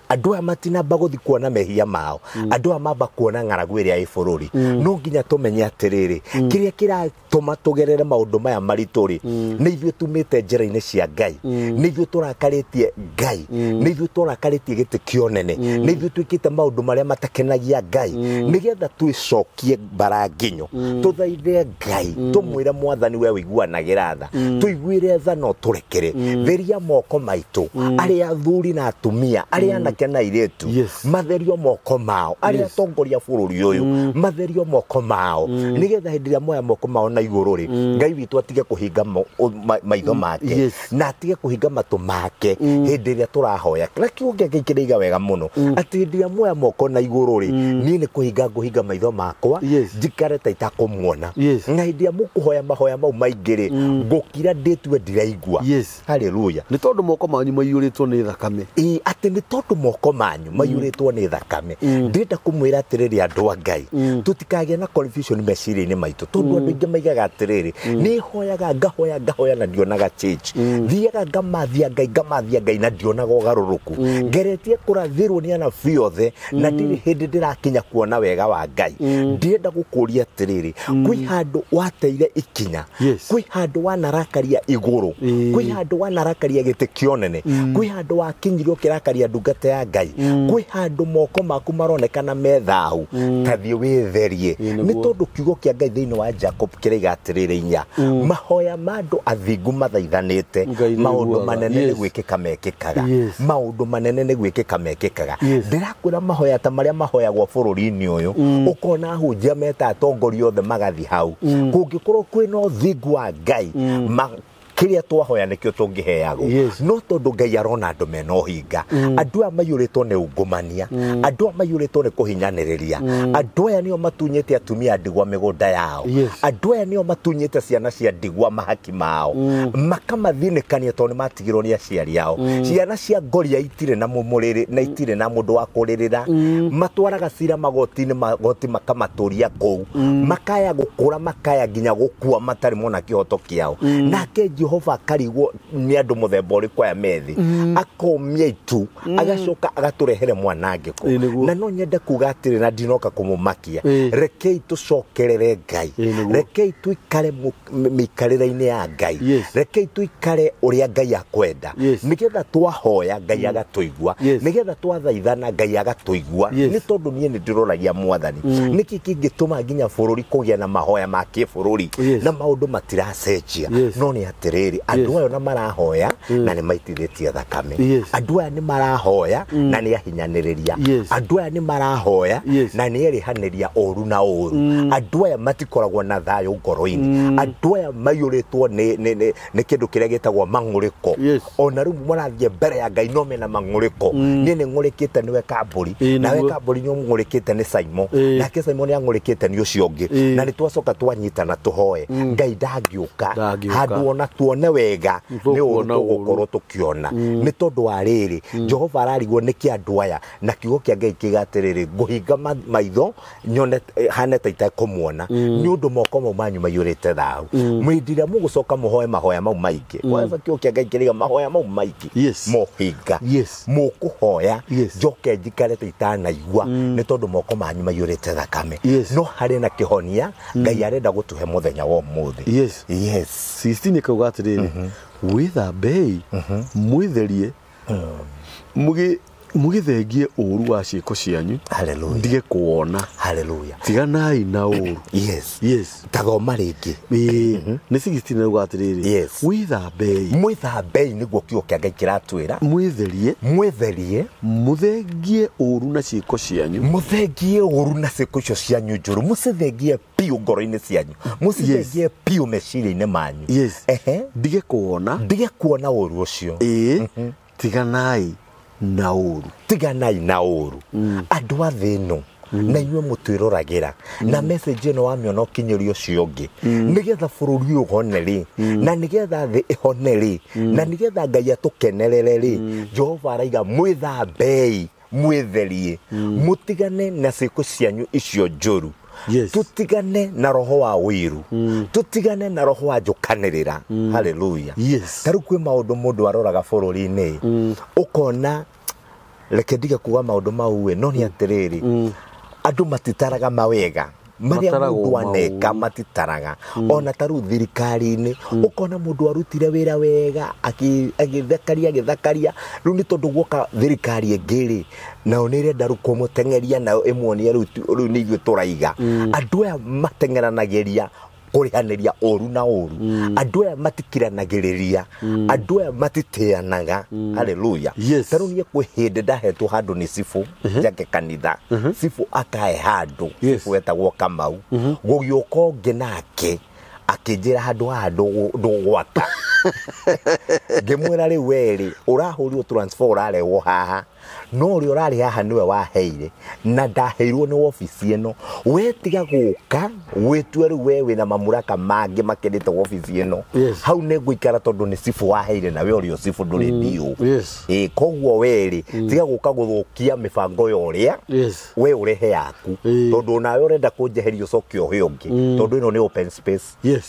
Speaker 2: andũ aya matinamba gũthiĩ kuona mehia mao, andũ aya mamba kuona ng'aragu ĩrĩa ĩ bũrũri. No nginya tũmenye atĩrĩrĩ, kĩrĩa kĩratũma tũgerere maũndũ maya maritũ rĩ, nĩ ithuĩ tumĩte njĩra-inĩ cia Ngai, nĩ ithuĩ tũrakarĩtie Ngai, nĩ ithuĩ tũrakarĩtie gĩtĩ kĩa ũnene, nĩ ithuĩ twĩkĩte maũndũ marĩa matakenagia Ngai, nĩgetha twĩcokie mbara nginyo, tũthaithe Ngai, tũmwĩre Mwathani we ũiguanagĩra tha, tũiguĩre tha no tũrekere, theria moko maitũ, arĩa athuri na atumia, arĩa anake na airĩtu, matherio moko mao, arĩa atongoria bũrũri ũyũ matherio moko mao, nĩgetha hĩndĩ ĩrĩa moya moko mao na igũrũ rĩ, Ngai witũ atige kũhinga maitho make, na atige kũhinga matũ make hĩndĩ ĩrĩa tũrahoya. Na kiugo kĩa Ngai kĩraiga wega mũno atĩ hĩndĩ ĩrĩa moya moko na igũrũ rĩ, niĩ nĩ kũhinga ngũhinga maitho makwa, njikare ta itakũmuona. Na hĩndĩ ĩrĩa mũkũhoya mahoya mau maingĩ rĩ, ngũkira ndĩtue ndiraigua. Haleluya.
Speaker 1: Nĩ tondũ moko manyu maiyũrĩtwo nĩ thakame.
Speaker 2: Atĩ nĩ tondũ moko manyu maiyũrĩtwo nĩ thakame. Ndĩrenda kũmwĩra atĩrĩrĩ andũ a Ngai, tũtikagĩe na confusion meciria-inĩ maitũ, tondũ andũ aingĩ maigaga atĩrĩrĩ, nĩ hoyaga ngahoya ngahoya na ndionaga change, thiaga ngamathia Ngai ngamathia Ngai na ndionaga ũgarũrũku, ngeretie kũrathĩrwo nĩ anabii othe na ndirĩ hĩndĩ ndĩrakinya kuona wega wa Ngai. Ndĩrenda gũkũria atĩrĩrĩ, kwĩ handũ wateire ikinya, kwĩ handũ wanarakaria igũrũ, kwĩ handũ wanarakaria gĩtĩ kĩa ũnene, kwĩ handũ wakinyire ũkĩrakaria ndungata ya Ngai, kwĩ handũ moko maku maronekana me thahu, ta thiĩ wĩtherie. Nĩ tondũ kiugo kĩa Ngai thĩinĩ wa Jacob kĩraiga atĩrĩrĩ, inya mahoya ma andũ athingu mathaithanĩte, maũndũ manene nĩ gwĩkĩka mekĩkaga, maũndũ manene nĩ gwĩkĩka mekĩkaga. Ndĩrakwĩra mahoya ta marĩa mahoyagwo bũrũri-inĩ ũyũ, ũkona ahunjia meta atongoria othe magathiĩ hau, kũngĩkorwo kwĩna ũthingu wa Ngai, Kĩrĩa twahoya nĩkĩo tũngĩheagwo. No tondũ Ngai arona andũ mena ũhinga, andũ aya maiyũrĩtwo nĩ ungumania, andũ aya maiyũrĩtwo nĩ kũhinyanĩrĩria, andũ aya nĩo matunyĩte atumia ndigwa mĩgũnda yao, andũ aya nĩo matunyĩte ciana cia ndigwa mahaki mao, makamathinĩkania tondũ nĩ matigirwo nĩ aciari ao. Ciana cia ngoria itirĩ na mũmũrĩrĩ na itirĩ na mũndũ wa kũrĩrĩra, matwaraga cira magoti-inĩ, magoti makamatũria kũu, makaya gũkũra, makaya nginya gũkua matarĩ mona kĩhoto kĩao. Nake Jehova akarigwo nĩ andũ mũthemba ũrĩkũ aya methi, akomia itu, agacoka agatũrehere mwanangĩko. Na no nyende kuga atĩrĩ, na ndinoka kũmũmakia, rekei tũcokerere Ngai, rekei tuikare mĩikarĩre-inĩ ya Ngai, rekei tuikare ũrĩa Ngai akwenda, nĩgetha twahoya Ngai agatũigua, nĩgetha twathaithana Ngai agatũigua. Nĩ tondũ niĩ nĩ ndĩroragia Mwathani nĩkĩ kĩngĩtũma nginya bũrũri kũgĩa na mahoya ma kĩbũrũri na maũndũ matiracenjia. No nĩ atĩrĩrĩ, andũ aya na marahoya na nĩ maitithĩtie thakame, andũ aya nĩ marahoya na nĩ ahinyanĩrĩria, andũ aya nĩ marahoya na nĩ erĩhanĩria ũru na ũru, andũ aya matikoragwo na thayũ ngoro-inĩ, andũ aya maiyũrĩtwo nĩ kĩndũ kĩrĩa gĩtagwo mang'ũrĩko. Ona rĩu marathiĩ mbere ya Ngai no mena mang'ũrĩko. Niĩ nĩ ng'ũrĩkĩte nĩwe Kambũri, nawe Kambũri nĩ ũng'ũrĩkĩte nĩ Simon, nake Simon nĩ ang'ũrĩkĩte nĩ ũcio ũngĩ, na nĩ twacoka twanyitana tũhoe Ngai ndangĩũka handũ ona tuone wega nĩ ũru tũgũkorwo tũkĩona. Nĩ tondũ wa rĩrĩ, Jehova ararigwo nĩkĩ andũ aya, na kiugo kĩa Ngai kiuga atĩrĩrĩ, ngũhinga maitho nyone hane ta itekũmuona, nĩ ũndũ moko mau manyu maiyũrĩte thahu. Hĩndĩ ĩrĩa mũgũcoka mũhoe mahoya mau maingĩ, kwanza kiugo kĩa Ngai kĩrĩga mahoya mau maingĩ mohinga mũkũhoya njoke njikare ta itanaigua, nĩ tondũ moko manyu maiyũrĩte thakame. No harĩ na kĩhonia Ngai arenda gũtũhe mũthenya wa ũmũthĩ. Yes.
Speaker 1: 16 kauga atĩrĩrĩ, wĩthambei mwĩtherie mũgĩthengie ũru wa ciĩko cianyu, ndige kuona.
Speaker 2: Hallelujah.
Speaker 1: Tiganai na ũru.
Speaker 2: Yes.
Speaker 1: Yes.
Speaker 2: Tathoma rĩngĩ.
Speaker 1: Nĩ 16 rauga atĩrĩrĩ, wĩthambei,
Speaker 2: mwĩthambei nĩguo kiugo kĩa Ngai kĩratwĩra,
Speaker 1: mwĩtherie,
Speaker 2: mwĩtherie,
Speaker 1: mũthengie ũru na ciĩko cianyu,
Speaker 2: mũthengie ũru na ciĩko icio cianyu njũru, mũcithengie biũ ngoro-inĩ cianyu, mũcithengie biũ meciria-inĩ manyu.
Speaker 1: Yes. Ndige kuona,
Speaker 2: ndige kuona ũru ũcio.
Speaker 1: Tiganai na ũru,
Speaker 2: tiganai na ũru. Andũ a thĩ ĩno na inyuĩ mũtwĩroragĩra na message ĩno wamĩona ũkinyĩrie ũcio ũngĩ, nĩgetha bũrũri ũyũ ũhone rĩ, na nĩgetha thĩ ĩhone rĩ, na nĩgetha Ngai atũkenerere rĩ, Jehova araiga mwĩthambei, mwĩtherie, mũtigane na ciĩko cianyu icio njũru. Tutigane na roho wa ũiru, tutigane na roho wa njũkanĩrĩra. Hallelujah. Ta rĩu kwĩ maũndũ mũndũ aroraga bũrũri-inĩ, ũkona reke ndige kuga maũndũ mau ĩ, no nĩ atĩrĩrĩ, andũ matitaraga mawega marĩa mũndũ aneka, matitaraga. Ona ta rĩu thirikari-inĩ ũkona mũndũ arutire wĩra wega, agĩthakaria agĩthakaria, rĩu nĩ tondũ guoka thirikari ĩngĩ rĩ, nao nĩ ĩrenda rĩu kũmũteng'eria, nayo ĩmuonie rĩu nĩ ithuĩ tũraiga. Andũ aya mateng'eranagĩria kũrĩhanĩria ũru na ũru, andũ aya matikiranagĩrĩria, andũ aya matitĩanaga. Hallelujah. Ta rĩu niĩ kwĩ hĩndĩ ndahetwo handũ nĩ cibũ njake kanitha, cibũ akahe handũ, cibũ etagwo Kamau, gũgĩũka ũngĩ nake akĩnjĩra handũ haha ndũgwaka. Ngĩmwĩra rĩu werĩ ũrahũrirwo transfer ũrarehwo haha, no ũrĩa ũrarĩ haha nĩwe waheire, na ndaheirwo nĩ wabici ĩno, we tiga gũka wĩtue rĩu we wĩna mamuraka mangĩ makĩrĩte wabici ĩno. Hau nĩ ngũikara tondũ nĩ cibũ waheire, na we ũrĩ o cibũ ndũrĩ DO. Koguo werĩ tiga gũka gũthũkia mĩbango ya ũrĩa we ũrehe yaku, tondũ nawe ũrenda kũnjeheria ũcoke ũhe ũngĩ, tondũ ĩno nĩ open space.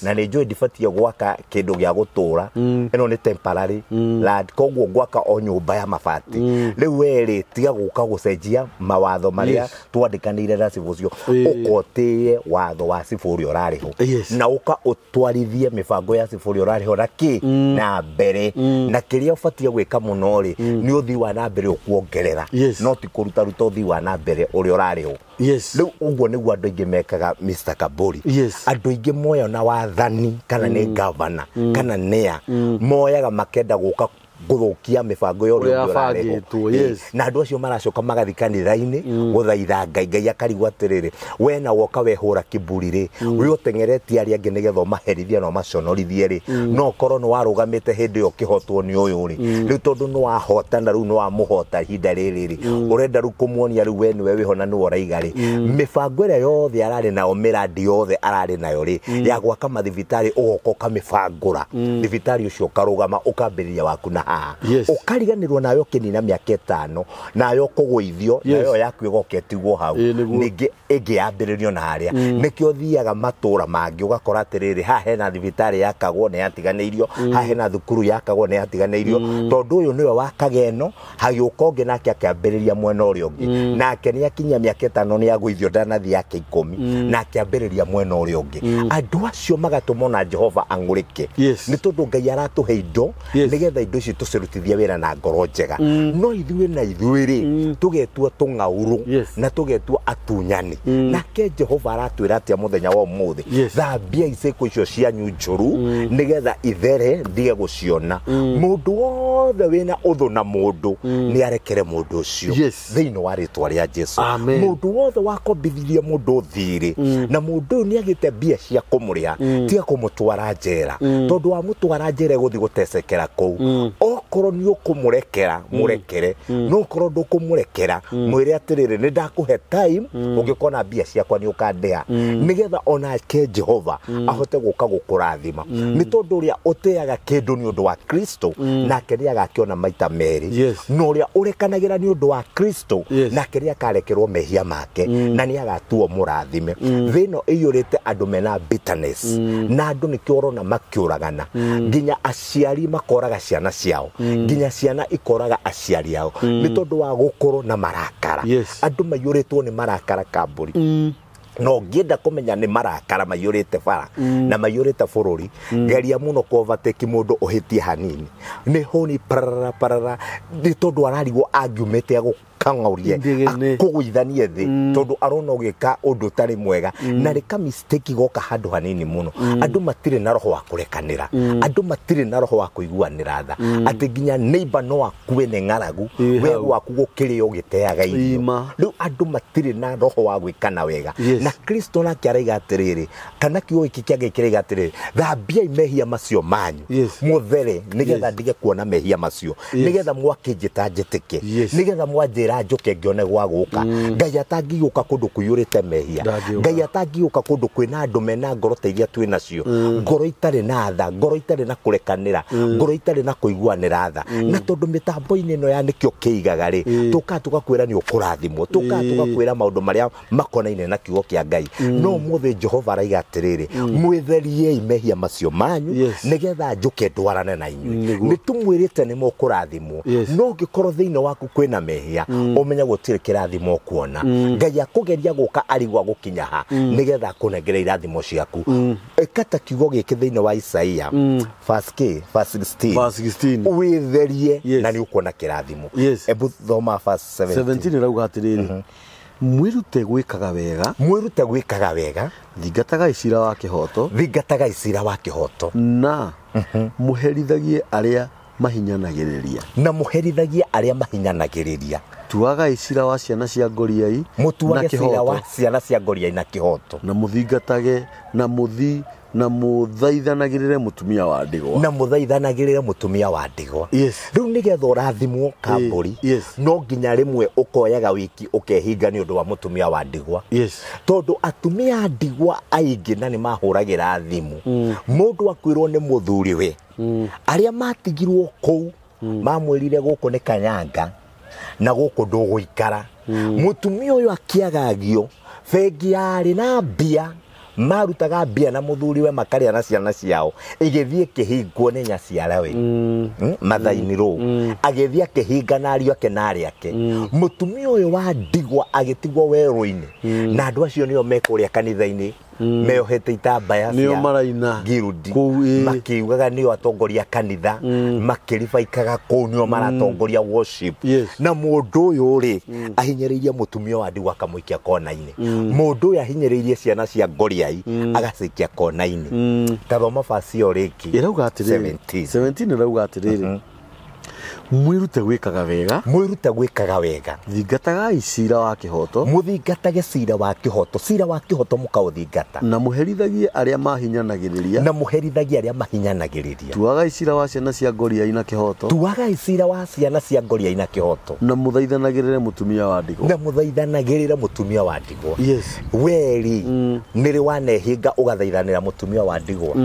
Speaker 2: Na nĩ njũĩ ndibatiĩ gwaka kĩndũ gĩa gũtũra, ĩno nĩ temporary land, koguo gwaka o nyũmba ya mabati. Rĩu werĩ tiga gũka gũcenjia mawatho marĩa twandĩkanĩire na cibũ ũcio, ũkotĩe watho wa cibũ ũrĩa ũrarĩ ho, na ũka ũtwarithie mĩbango ya cibũ ũrĩa ũrarĩ ho na kĩ na mbere, na kĩrĩa ũbatiĩ gwĩka mũno rĩ nĩ ũthii wa na mbere ũkuongerera, no ti kũrutaruta ũthii wa na mbere ũrĩa ũrarĩ ho. Rĩu ũguo nĩguo andũ aingĩ mekaga, Mr. Kambũri. Andũ aingĩ moya na wathani kana nĩ governor kana nĩa, moyaga makenda gũka gũthũkia mĩbango ya ũrĩa
Speaker 1: Ũrĩa
Speaker 2: ũngĩ ũrarehwo.
Speaker 1: yabangĩtwo, yes.
Speaker 2: Na andũ acio maracoka magathi kanitha-inĩ gũthaitha Ngai. Ngai akarigwo atĩrĩrĩ, we na woka wehũra kiburi rĩ, we ũteng'eretie arĩa angĩ nĩgetha ũmaherithie na ũmaconorithie rĩ, no ũkorwo nĩ warũgamĩte hĩndĩ ĩyo ũkĩhotwo nĩ ũyũ rĩ, rĩu tondũ nĩ wahotana rĩu nĩ wamũhota ihinda rĩrĩ rĩ, ũrenda rĩu kũmuonia rĩu we nĩwe wĩho na nĩwe ũraiga rĩ, mĩbango ĩrĩa yothe ararĩ nayo, mĩrandi yothe ararĩ nayo rĩ, ya gwaka mathibitarĩ, ũgoka ũkamĩbangũra thibitarĩ ũcio, ũkarũgama ũkambĩrĩria waku na haha,
Speaker 1: Yes.
Speaker 2: ũkariganĩrwo nawe ũkĩnina mĩaka 5, nawe ũkũgũithio,
Speaker 1: Yes.
Speaker 2: nayo yaku ĩgoka ĩtigwo hau.
Speaker 1: Ĩĩ, nĩguo.
Speaker 2: Ningĩ ĩngĩ yambĩrĩrio na harĩa nĩkĩo thiaga matũra mangĩ ũgakora atĩrĩrĩ, haha hena thibitarĩ yakagwo nĩ yatiganĩirio, haha hena thukuru yakagwo nĩ yatiganĩirio, tondũ ũyũ nĩwe wakaga ĩno, hagĩũka ũngĩ nake akĩambĩrĩria mwena ũrĩa ũngĩ, nake nĩ akinyia mĩaka 5 nĩ agũithio, ndanathiĩ yake 10, na akĩambĩrĩria mwena ũrĩa ũngĩ. Andũ acio magatũma ona Jehova ang'ũrĩke,
Speaker 1: Yes.
Speaker 2: nĩ tondũ Ngai aratũhe indo
Speaker 1: Yes.
Speaker 2: nĩgetha indo ici tũcirutithie wĩra na ngoro njega, no ithuĩ na ithuĩ rĩ, tũgetua tũng'aurũ
Speaker 1: Yes.
Speaker 2: na tũgetua atunyani. Nake Jehova aratwĩra atĩa mũthenya wa ũmũthĩ?
Speaker 1: Yes.
Speaker 2: Thambia iciko icio cianyu njũru nĩgetha ithere ndige gũciona. Mũndũ wothe wĩna ũthũ na mũndũ nĩ arekere mũndũ ũcio
Speaker 1: Yes.
Speaker 2: thĩinĩ wa rĩtwa rĩa Jesu.
Speaker 1: Amen.
Speaker 2: Mũndũ wothe wakombithirie mũndũ thirĩ na mũndũ ũyũ nĩ agĩte mbia cia kũmũrĩha, tiga kũmũtwara njera, tondũ wamũtwara njera ĩgũthiĩ gũtecekera kũu. Okorwo nĩ ũkũmũrekera, mũrekere, no okorwo ndũkũmũrekera, mwĩre atĩrĩrĩ, nĩ ndakũhe time, ũngĩkona mbia ciakwa nĩ ũkandĩha, nĩgetha onake Jehova ahote gũka gũkũrathima, nĩ tondũ ũrĩa ũteaga kĩndũ nĩ ũndũ wa Kristo nake nĩ agakĩona maita merĩ,
Speaker 1: Yes.
Speaker 2: na ũrĩa ũrekanagĩra nĩ ũndũ wa Kristo
Speaker 1: Yes.
Speaker 2: nake nĩ akarekerwo mehia make na nĩ agatuo mũrathime. Thĩ ĩno ĩiyũrĩte andũ mena bitterness, na andũ nĩkĩo ũrona makĩũragana, nginya aciari makoraga ciana ciao, nginya ciana ikoraga aciari ao, nĩ tondũ wa gũkorwo na marakara.
Speaker 1: Yes.
Speaker 2: Andũ maiyũrĩtwo nĩ marakara kambũri. No ngĩenda kũmenya nĩ marakara maiyũrĩte bara na maiyũrĩte bũrũri, geria mũno kũovateki mũndũ ũhĩtie hanini, nĩ hũni parara parara, nĩ tondũ ararigwo angiumĩte agũkang'aurie,
Speaker 1: Indigene.
Speaker 2: akũgũithanie thĩ, tondũ arona ũgĩka ũndũ ũtarĩ mwega, na rĩka mistake goka handũ hanini mũno. Andũ matirĩ na roho wa kũrekanĩra, andũ matirĩ na roho wa kũiguanĩra tha, atĩ nginya neighbor no akue nĩ ng'aragu,
Speaker 1: Ĩ,
Speaker 2: we
Speaker 1: hau.
Speaker 2: gwaku gũkĩrĩo ũgĩteaga irio.
Speaker 1: Ima.
Speaker 2: Rĩu andũ matirĩ na roho wa gwĩkana wega.
Speaker 1: Yes.
Speaker 2: Na Kristo nake araiga atĩrĩrĩ, kana kiugo gĩkĩ kĩa Ngai kĩraiga atĩrĩrĩ, thambiai mehia macio manyu,
Speaker 1: Yes.
Speaker 2: mũthere, nĩgetha
Speaker 1: Yes.
Speaker 2: ndige kuona mehia macio,
Speaker 1: Yes.
Speaker 2: nĩgetha mwakĩnjĩta njĩtĩke,
Speaker 1: Yes.
Speaker 2: nĩgetha mwanjĩra njũke ngĩone gwa gũka. Ngai atangĩgũka kũndũ kũiyũrĩte mehia.
Speaker 1: Ndangĩũka.
Speaker 2: Ngai atangĩũka kũndũ kwĩna andũ mena ngoro ta iria twĩ nacio, ngoro itarĩ na tha, ngoro itarĩ na kũrekanĩra, ngoro itarĩ na kũiguanĩra tha. Na tondũ mĩtambo-inĩ ĩno ya nĩkĩo kĩigaga rĩ, tũkaga tũgakwĩra nĩ ũkũrathimwo, tũkaga tũgakwĩra maũndũ marĩa makonaine na kiugo kĩa Ngai. No ũmũthĩ Jehova araiga atĩrĩrĩ, mwĩtheriei mehia macio manyu,
Speaker 1: Yes.
Speaker 2: nĩgetha njũke ndwarane na inyuĩ.
Speaker 1: Nĩguo.
Speaker 2: Nĩ tũmwĩrĩte nĩ mũkũrathimwo,
Speaker 1: Yes.
Speaker 2: no ũngĩkorwo thĩinĩ waku kwĩna mehia, ũmenye gũtirĩ kĩrathimo ũkuona. Ngai akũgeria gũka arigwa gũkinya ha nĩgetha akũnengere irathimo ciaku. Ĩka ta kiugo gĩkĩ thĩinĩ wa Isaia, verse K, verse 16.
Speaker 1: Verse 16.
Speaker 2: Wĩtherie
Speaker 1: Yes.
Speaker 2: na nĩ ũkuona kĩrathimo.
Speaker 1: Yes.
Speaker 2: Ebu thoma verse 17.
Speaker 1: 17 ĩrauga atĩrĩrĩ, mwĩrute gwĩkaga wega,
Speaker 2: Mwĩrute gwĩkaga wega,
Speaker 1: thingatagai cira wa kĩhoto,
Speaker 2: thingatagai cira wa kĩhoto,
Speaker 1: na mũherithagie arĩa mahinyanagĩrĩria,
Speaker 2: na mũherithagie arĩa mahinyanagĩrĩria,
Speaker 1: tuagai cira wa ciana cia ngoriai na
Speaker 2: mũtuage cira
Speaker 1: kĩhoto,
Speaker 2: wa ciana cia ngoriai na kĩhoto,
Speaker 1: na mũthingatage na mũthi na mũthaithanagĩrĩre mũtumia wa ndigwa.
Speaker 2: Na mũthaithanagĩrĩre mũtumia wa ndigwa.
Speaker 1: Yes.
Speaker 2: Rĩu nĩgetha ũrathimwo kambũri,
Speaker 1: Yes.
Speaker 2: no nginya rĩmwe ũkoyaga wiki ũkehinga nĩ ũndũ wa mũtumia wa ndigwa,
Speaker 1: Yes.
Speaker 2: tondũ atumia a ndigwa aingĩ na nĩ mahũragĩra thimũ mũndũ akwĩrwo nĩ mũthuriwe, arĩa matigirwo kũu mamwĩrire gũkũ nĩ kanyanga na gũkũ ndũgũikara. Mũtumia ũyũ akĩagagio bengi yarĩ na mbia, marutaga mbia na mũthuriwe makarĩa na ciana ciao, ĩgĩthiĩ ĩkĩhingwo nĩ nyaciarawe mathaini rũ, agĩthiĩ akĩhinga na ariũ ake na arĩ ake. Mũtumia ũyũ wa ndigwa agĩtigwo werũ-inĩ, na andũ acio nĩo mekũrĩa kanitha-inĩ meohete itambaya
Speaker 1: Nĩo
Speaker 2: cia
Speaker 1: maraina
Speaker 2: ngirudi,
Speaker 1: kũu, ĩ.
Speaker 2: makiugaga nĩo atongoria kanitha, makĩribaikaga kũu nĩo maratongoria worship.
Speaker 1: Yes.
Speaker 2: Na mũndũ ũyũ rĩ, ahinyĩrĩirie mũtumia wa ndigwa akamũikia kona-inĩ. Mũndũ ũyũ ahinyĩrĩirie ciana cia ngoriai agacikia kona-inĩ. Ta thoma verse ĩyo rĩngĩ.
Speaker 1: Ĩrauga atĩrĩrĩ,
Speaker 2: 17.
Speaker 1: 17 ĩrauga atĩrĩrĩ, Mwĩrute gwĩkaga wega.
Speaker 2: Mwĩrute gwĩkaga wega.
Speaker 1: Thingatagai cira wa kĩhoto.
Speaker 2: Mũthingatage cira wa kĩhoto. Cira wa kĩhoto mũkaũthingata.
Speaker 1: Na mũherithagie arĩa mahinyanagĩrĩria.
Speaker 2: Na mũherithagie arĩa mahinyanagĩrĩria.
Speaker 1: Tuagai cira wa ciana cia ngoriai na kĩhoto.
Speaker 2: Tuagai cira wa ciana cia ngoriai na kĩhoto.
Speaker 1: Na mũthaithanagĩrĩre mũtumia wa ndigwa.
Speaker 2: Na mũthaithanagĩrĩre mũtumia wa ndigwa.
Speaker 1: Yes.
Speaker 2: Weri nĩrĩ wanehinga ũgathaithanĩra mũtumia wa ndigwa.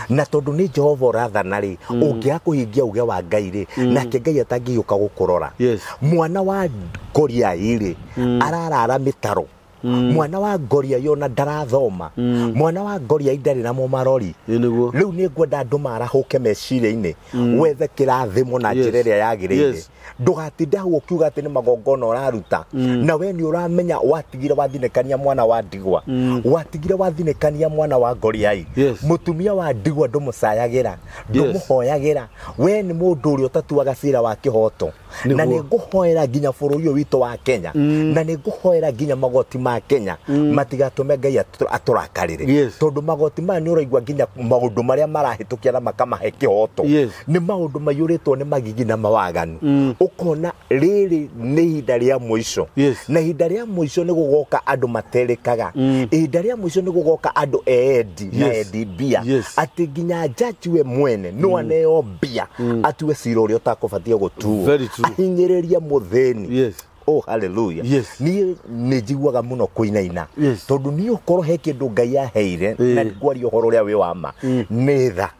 Speaker 2: Na tondũ nĩ Jehova ũrathana rĩ, ũngĩaga kũhingia uge wa Ngai rĩ, nake Ngai atangĩũka gũkũrora.
Speaker 1: Yes.
Speaker 2: Mwana wa ngoriai rĩ, ararara mĩtaro. Mwana wa ngoriai ona ndarathoma. Mwana wa ngoriai ndarĩ na momarori.
Speaker 1: Nĩguo.
Speaker 2: Rĩu nĩ ngwenda andũ marahũke meciria-inĩ, wethe kĩrathimo na njĩra ĩrĩa yagĩrĩire. Ndũgatinde hau ũkiuga atĩ nĩ magongona ũraruta, na we nĩ ũramenya watigire wathinĩkania mwana wa ndigwa, watigire wathinĩkania mwana wa ngoriai. Mũtumia wa ndigwa ndũmũcayagĩra, ndũmũhoyagĩra. We nĩ mũndũ ũrĩa ũtatuaga cira wa kĩhoto. Na nĩ ngũhoera nginya bũrũri ũyũ witũ wa Kenya, na nĩ ngũhoera nginya magoti ma Kenya matigatũme Ngai atũrakarĩre. Tondũ magoti maya nĩ ũraigua nginya maũndũ marĩa marahĩtũkia na makamahe kĩhoto nĩ maũndũ maiyũrĩtwo nĩ magigi na mawaganu. Ũkona rĩrĩ nĩ ihinda rĩa mũico. Na ihinda rĩa mũico nĩ gũgoka andũ materĩkaga. Ihinda rĩa mũico nĩ gũgoka andũ eendi na endi mbia. Atĩ nginya jaji we mwene no aneo mbia atue cira ũrĩa ũtakũbatiĩ gũtuo, ahinyĩrĩrie mũthĩni. Oh, hallelujah. Niĩ nĩ njiguaga mũno kũinaina. Tondũ niĩ ũkorwo he kĩndũ Ngai aheire na ngwaria ũhoro ũrĩa wĩ wa ma nĩ tha.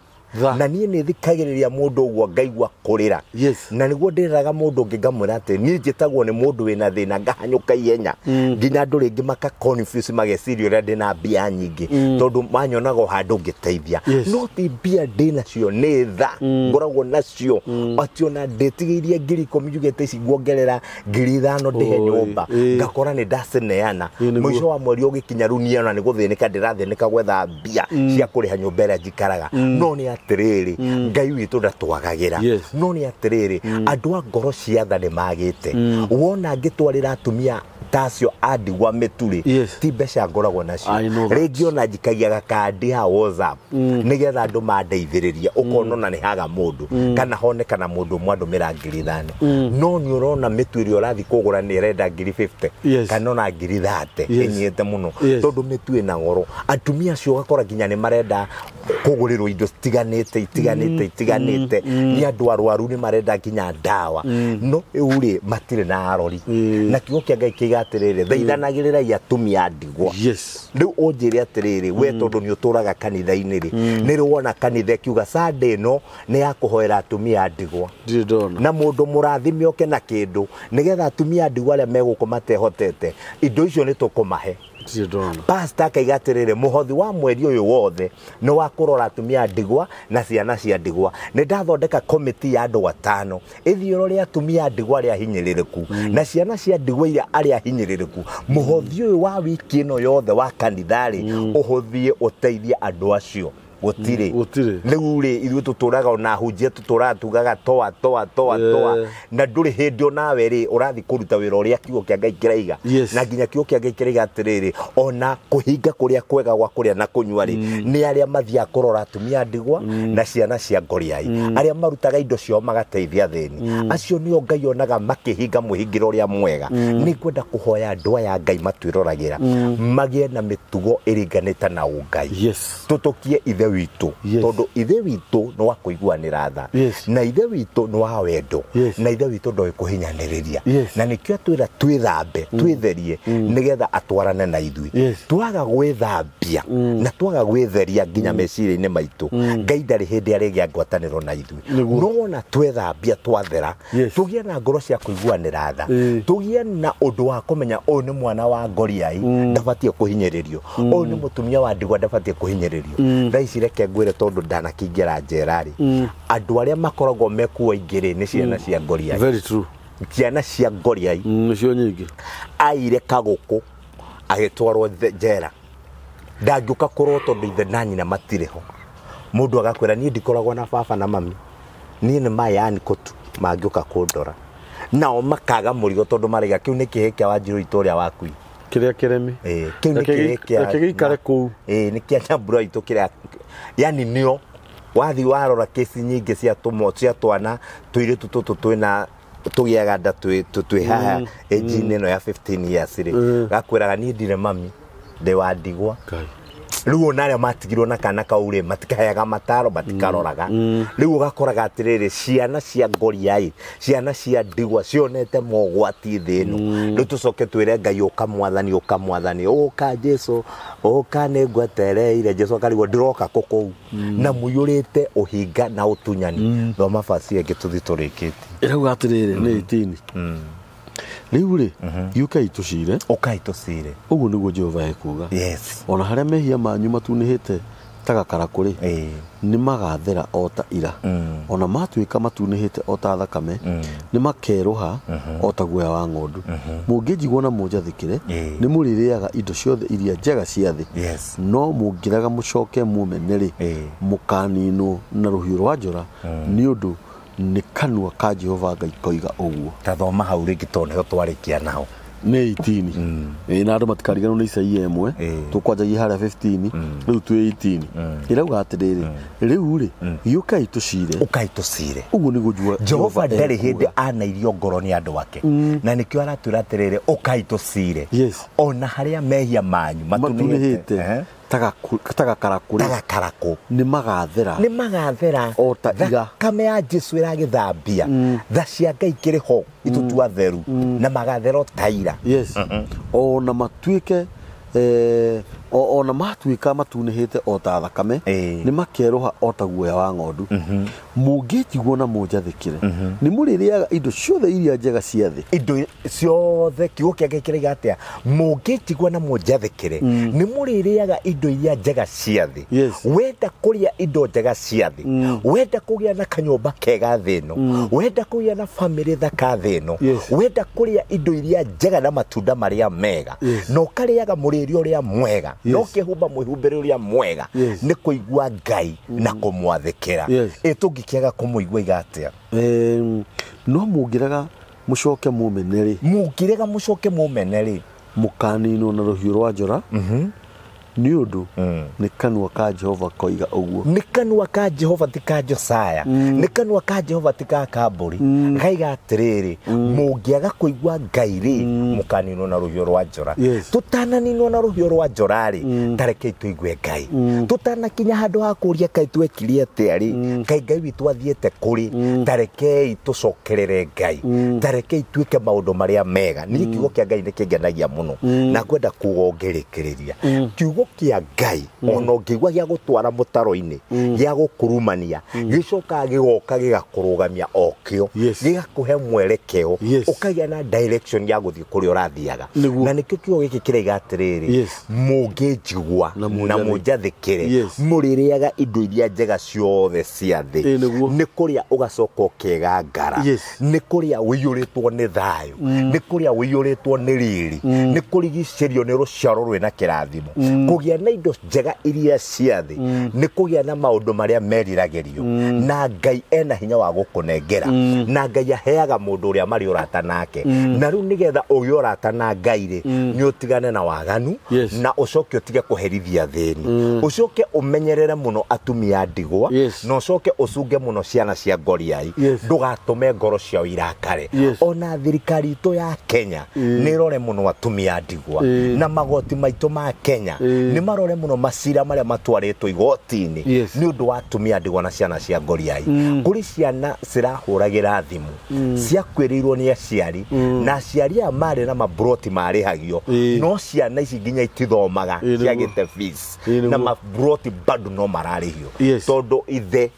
Speaker 2: Na niĩ nĩ thikagĩrĩria mũndũ ũguo ngaigua kũrĩra. Na nĩguo ndĩraga mũndũ ũngĩ ngamwĩra atĩ niĩ njĩtagwo nĩ mũndũ wĩna thĩna ngahanyũka ihenya. Nginya andũ rĩngĩ maka confuse mageciria ũrĩa ndĩna mbia nyingĩ, tondũ manyonaga o handũ ngĩteithia. No ti mbia ndĩnacio, nĩ tha ngoragwo nacio. Atĩ ona ndĩtigĩirie 10,000 njugĩte ici nguongerera 5,000 ndĩhe nyũmba, ngakora nĩ ndacineana. Mũico wa mweri ũgĩkinya rĩu niĩ ona nĩ gũthĩnĩka ndĩrathĩnĩka gwetha mbia cia kũrĩha nyũmba ĩrĩa njikaraga. No nĩ atĩrĩrĩ, Ngai witũ ndatwagagĩra. No nĩ atĩrĩrĩ, andũ a ngoro cia tha nĩ magĩte. Wona ngĩtwarĩra atumia ta acio a ndigwa mĩtu-rĩ, ti mbeca ngoragwo nacio. Rĩngĩ ona njikagia gakandi ha WhatsApp nĩgetha andũ mandeithĩrĩrie, ũkona ona nĩ haga mũndũ kana hone kana mũndũ ũmwe andũmĩra 5,000. No nĩ ũrona mĩtu ĩrĩa ũrathiĩ kũgũra nĩ ĩrenda 50,000 kana ona 30,000 ĩnyihĩte mũno, tondũ mĩtu ĩna goro. Atumia acio ũgakora nginya nĩ marenda kũgũrĩrwo indo itiganĩte itiganĩte, nĩ andũ arwaru nĩ marenda nginya ndawa, no rĩu rĩ matirĩ na arori. Na kiugo kĩa Ngai kĩiga atĩrĩrĩ, thaithanagĩrĩrai atumia a ndigwa. Rĩu ũnjĩre atĩrĩrĩ, we tondũ nĩ ũtũraga kanitha-inĩ rĩ, nĩ rĩ wona kanitha ĩkiuga Sunday ĩno nĩ ya kũhoera atumia a ndigwa, na mũndũ mũrathime oke na kĩndũ nĩgetha atumia a ndigwa arĩa megũkũ matehotete indo icio nĩ tũkũmahe. Pastor akaiga atĩrĩrĩ, mũhothi wa mweri ũyũ wothe nĩ wa kũrora atumia a ndigwa na ciana cia ndigwa. Nĩ ndathondeka komiti ya andũ 5 ĩthiĩ ĩrore atumia a ndigwa arĩa ahinyĩrĩrĩku na ciana cia ndigwa iria arĩa ahinyĩrĩrĩku. Mũhothi ũyũ wa wiki ĩno yothe wa kanitha rĩ, ũhũthie ũteithie andũ acio. Gũtirĩ. Rĩu rĩ, ithuĩ tũtũraga ona hunjia tũtũraga tugaga toa toa toa toa, na ndũrĩ hĩndĩ onawe rĩ ũrathiĩ kũruta wĩra ũrĩa kiugo kĩa Ngai kĩraiga. Na nginya kiugo kĩa Ngai kĩraiga atĩrĩrĩ, ona kũhinga kũrĩa kwega gwa kũrĩa na kũnyua rĩ, nĩ arĩa mathiaga kũrora atumia a ndigwa na ciana cia ngoriai, arĩa marutaga indo ciao magateithia athĩni. Acio nĩo Ngai onaga makĩhinga mũhingĩro ũrĩa mwega. Nĩ ngwenda kũhoya andũ aya Ngai matwĩroragĩra magĩe na mĩtugo ĩringanĩte na ũngai. Tũtũkie ithe witũ, tondũ ithe witũ nĩ wa kũiguanĩra tha, na ithe witũ nĩ wa wendo, na ithe witũ ndoĩ kũhinyanĩrĩria. Na nĩkĩo atwĩra twĩthambe, twĩtherie nĩgetha atwarane na ithuĩ. Twaga gwĩthambia na twaga gwĩtheria nginya meciria-inĩ maitũ, Ngai ndarĩ hĩndĩ arĩgĩa ngwatanĩro na ithuĩ. No wona twethambia twathera, tũgĩe na ngoro cia kũiguanĩra tha, tũgĩe na ũndũ wa kũmenya ũyũ nĩ mwana wa ngoriai ndabatiĩ kũhinyĩrĩrio, ũyũ nĩ mũtumia wa ndigwa ndabatiĩ kũhinyĩrĩrio. Thaa ici reke ngwĩre, tondũ ndanakĩingĩra njera rĩ, andũ arĩa makoragwo mekuo aingĩ rĩ nĩ ciana cia ngoriai.
Speaker 1: Very true.
Speaker 2: Ciana cia ngoriai
Speaker 1: nĩcio nyingĩ.
Speaker 2: Aire kagũkũ agĩtwarwo njera, ndangĩũka kũrwo tondũ ithe na nyina matirĩ ho. Mũndũ agakwĩra niĩ ndikoragwo na baba na mami, niĩ nĩ mayani kũtu mangĩũka kũndora. Nao makaga mũrigo tondũ maraiga kĩu nĩ kĩhĩ kĩa Wanjirũ witũ ũrĩa wakui,
Speaker 1: kĩrĩa kĩremi,
Speaker 2: kĩu nĩ kĩhĩ kĩa
Speaker 1: gĩikare kũu,
Speaker 2: nĩ kĩa Nyambura witũ kĩrĩa, yani nĩo Wathi warora kesi nyingĩ cia tũmo cia twana tũirĩtu tũtũ twĩna tũgĩaga nda twĩ haha age-inĩ ĩno ya 15 years rĩ, gakwĩraga niĩ ndirĩ mami, ndĩ wa ndigwa. Rĩu ona arĩa matigirwo na kana kau rĩ, matikaheaga mataro, matikaroraga. Rĩu ũgakoraga atĩrĩrĩ, ciana cia ngoriai, ciana cia ndigwa cionete mogwati thĩ ĩno. Rĩu tũcoke twĩre Ngai, ũka mwathani, ũka mwathani, ũka Jesu, ũka nĩ ngwetereire. Jesu akarigwo ndĩroka kũ kũu, na mũiyũrĩte ũhinga na ũtunyani. Thoma basi ĩngĩ tũthiĩ tũrĩkĩtie.
Speaker 1: Ĩrauga atĩrĩrĩ, nĩ 18. Rĩu rĩ, gĩũkai tũcire.
Speaker 2: Ũkai tũcire.
Speaker 1: Ũguo nĩguo Jehova ekuuga.
Speaker 2: Yes.
Speaker 1: Ona harĩa mehia manyu matunĩhĩte ta gakarakũ rĩ, nĩ magathera o ta ira. Ona matuĩka matunĩhĩte o ta thakame, nĩ makerũha o ta guoya wa ng'ondu. Mũngĩnjigua na mũnjathĩkĩre, nĩ mũrĩrĩaga indo ciothe iria njega cia thĩ.
Speaker 2: Yes.
Speaker 1: No mũngĩrega mũcoke mũmene rĩ, mũkaninwo na rũhiũ rwa njora, nĩ ũndũ nĩ kanua ka Jehova Ngai koiga ũguo.
Speaker 2: Ta thoma hau rĩngĩ tondũ nĩho twarĩkia naho.
Speaker 1: Nĩ 18. Ĩ, na andũ matikariganĩrwo nĩ Isaia 1, tũkwanjagia harĩa 15, rĩu twĩ 18. Ĩrauga atĩrĩrĩ, rĩu rĩ, gĩũkai tũcire.
Speaker 2: Ũkai tũcire.
Speaker 1: Ũguo nĩguo
Speaker 2: Jehova ndarĩ hĩndĩ anairio ngoro nĩ andũ ake. Na nĩkĩo aratwĩra atĩrĩrĩ, ũkai tũcire.
Speaker 1: Yes.
Speaker 2: Ona harĩa mehia manyu
Speaker 1: matunĩhĩte ta gakarakũ rĩ,
Speaker 2: ta gakarakũ,
Speaker 1: nĩ magathera.
Speaker 2: Nĩ magathera
Speaker 1: o ta ira.
Speaker 2: Thakame ya Jesu ĩragĩthambia. Tha cia Ngai ikĩrĩ ho itutua theru, na magathera o ta ira.
Speaker 1: Yes. Ona matuĩke ona matuĩka matunĩhĩte o ta thakame, nĩ makerũha o ta guoya wa ng'ondu. Mũngĩnjigua na mũnjathĩkĩre, nĩ mũrĩrĩaga indo ciothe iria njega cia thĩ.
Speaker 2: Indo ciothe, kiugo kĩa Ngai kĩraiga atĩa? Mũngĩnjigua na mũnjathĩkĩre, nĩ mũrĩrĩaga indo iria njega cia thĩ.
Speaker 1: Yes.
Speaker 2: Wenda kũrĩa indo njega cia thĩ, wenda kũgĩa na kanyũmba kega thĩ ĩno, wenda kũgĩa na bamĩrĩ thaka thĩ ĩno,
Speaker 1: Yes.
Speaker 2: wenda kũrĩa indo iria njega na matunda marĩa mega,
Speaker 1: Yes.
Speaker 2: na ũkarĩaga mũrĩre ũrĩa mwega,
Speaker 1: Yes.
Speaker 2: na ũkĩhumba mwĩhumbĩre ũrĩa mwega,
Speaker 1: Yes.
Speaker 2: nĩ kũigua Ngai na kũmwathĩkĩra.
Speaker 1: Yes.
Speaker 2: Ĩ tũngĩkĩaga kũmũigua iga atĩa?
Speaker 1: No mũngĩrega mũcoke mũmene rĩ,
Speaker 2: Mũngĩrega mũcoke mũmene rĩ,
Speaker 1: mũkaninwo na rũhiũ rwa njora, nĩ ũndũ nĩ kanua ka Jehova koiga ũguo.
Speaker 2: Nĩ kanua ka Jehova ti ka Josaya, nĩ kanua ka Jehova ti ka Kambũri. Gaiga atĩrĩrĩ, mũngĩaga kũigua Ngai rĩ, mũkaninwo na rũhiũ rwa njora.
Speaker 1: Yes.
Speaker 2: Tũtananinwo na rũhiũ rwa njora rĩ, ta rekei tũigue Ngai. Tũtanakinya handũ ha kũũria Ngai twekire atĩa rĩ, Ngai Ngai witũ athiĩte kũrĩ, ta rekei tũcokerere Ngai, ta rekei twĩke maũndũ marĩa mega. Niĩ kiugo kĩa Ngai nĩ kĩngenagia mũno, na ngwenda kuga ũngĩrĩkĩrĩria kiugo kĩa Ngai, ona ũngĩigua gĩa gũtwara mũtaro-inĩ, gĩa gũkurumania, gĩcokaga gĩgoka gĩgakũrũgamia o kĩo,
Speaker 1: Yes.
Speaker 2: gĩgakũhe mwerekeo,
Speaker 1: Yes.
Speaker 2: ũkagĩa na direction ya gũthiĩ kũrĩa ũrathiaga.
Speaker 1: Nĩguo.
Speaker 2: Na nĩkĩo kiugo gĩkĩ kĩraiga atĩrĩrĩ,
Speaker 1: Yes.
Speaker 2: mũngĩnjigua
Speaker 1: Na
Speaker 2: na mũnjathĩkĩre,
Speaker 1: Yes.
Speaker 2: mũrĩrĩaga indo iria njega ciothe cia thĩ.
Speaker 1: Ĩ, nĩguo.
Speaker 2: Nĩ kũrĩa ũgacoka ũkegangara,
Speaker 1: Yes.
Speaker 2: nĩ kũrĩa ũiyũrĩtwo nĩ thayũ, nĩ kũrĩa ũiyũrĩtwo nĩ riri, nĩ kũrigicĩrio nĩ rũciaro rwĩna kĩrathimo. Kũgĩa na indo njega iria cia thĩ nĩ kũgĩa na maũndũ marĩa meriragĩrio, na Ngai ena hinya wa gũkũnengera, na Ngai aheaga mũndũ ũrĩa marĩ ũrata nake. Na rĩu nĩgetha ũgĩe ũrata na Ngai rĩ, nĩ ũtigane na waganu,
Speaker 1: Yes.
Speaker 2: na ũcoke ũtige kũherithia thĩni, ũcoke ũmenyerere mũno atumia a ndigwa,
Speaker 1: Yes.
Speaker 2: na ũcoke ũcunge mũno ciana cia ngoriai,
Speaker 1: Yes.
Speaker 2: ndũgatũme ngoro ciao irakare.
Speaker 1: Yes.
Speaker 2: Ona thirikari itũ ya Kenya nĩ ĩrore mũno atumia a ndigwa, na magoti maitũ ma Kenya nĩ marore mũno macira marĩa matwarĩtwo igoti-inĩ,
Speaker 1: Yes.
Speaker 2: nĩ ũndũ wa atumia ndigwa na ciana cia ngoriai. Kũrĩ ciana cirahũragĩra thimũ ciakuĩrĩirwo nĩ aciari, na aciari aya marĩ na maburoti marĩhagio, no ciana ici nginya itithomaga, ciagĩte fees, na maburoti bado no mararĩhio,
Speaker 1: Yes.
Speaker 2: tondũ ithe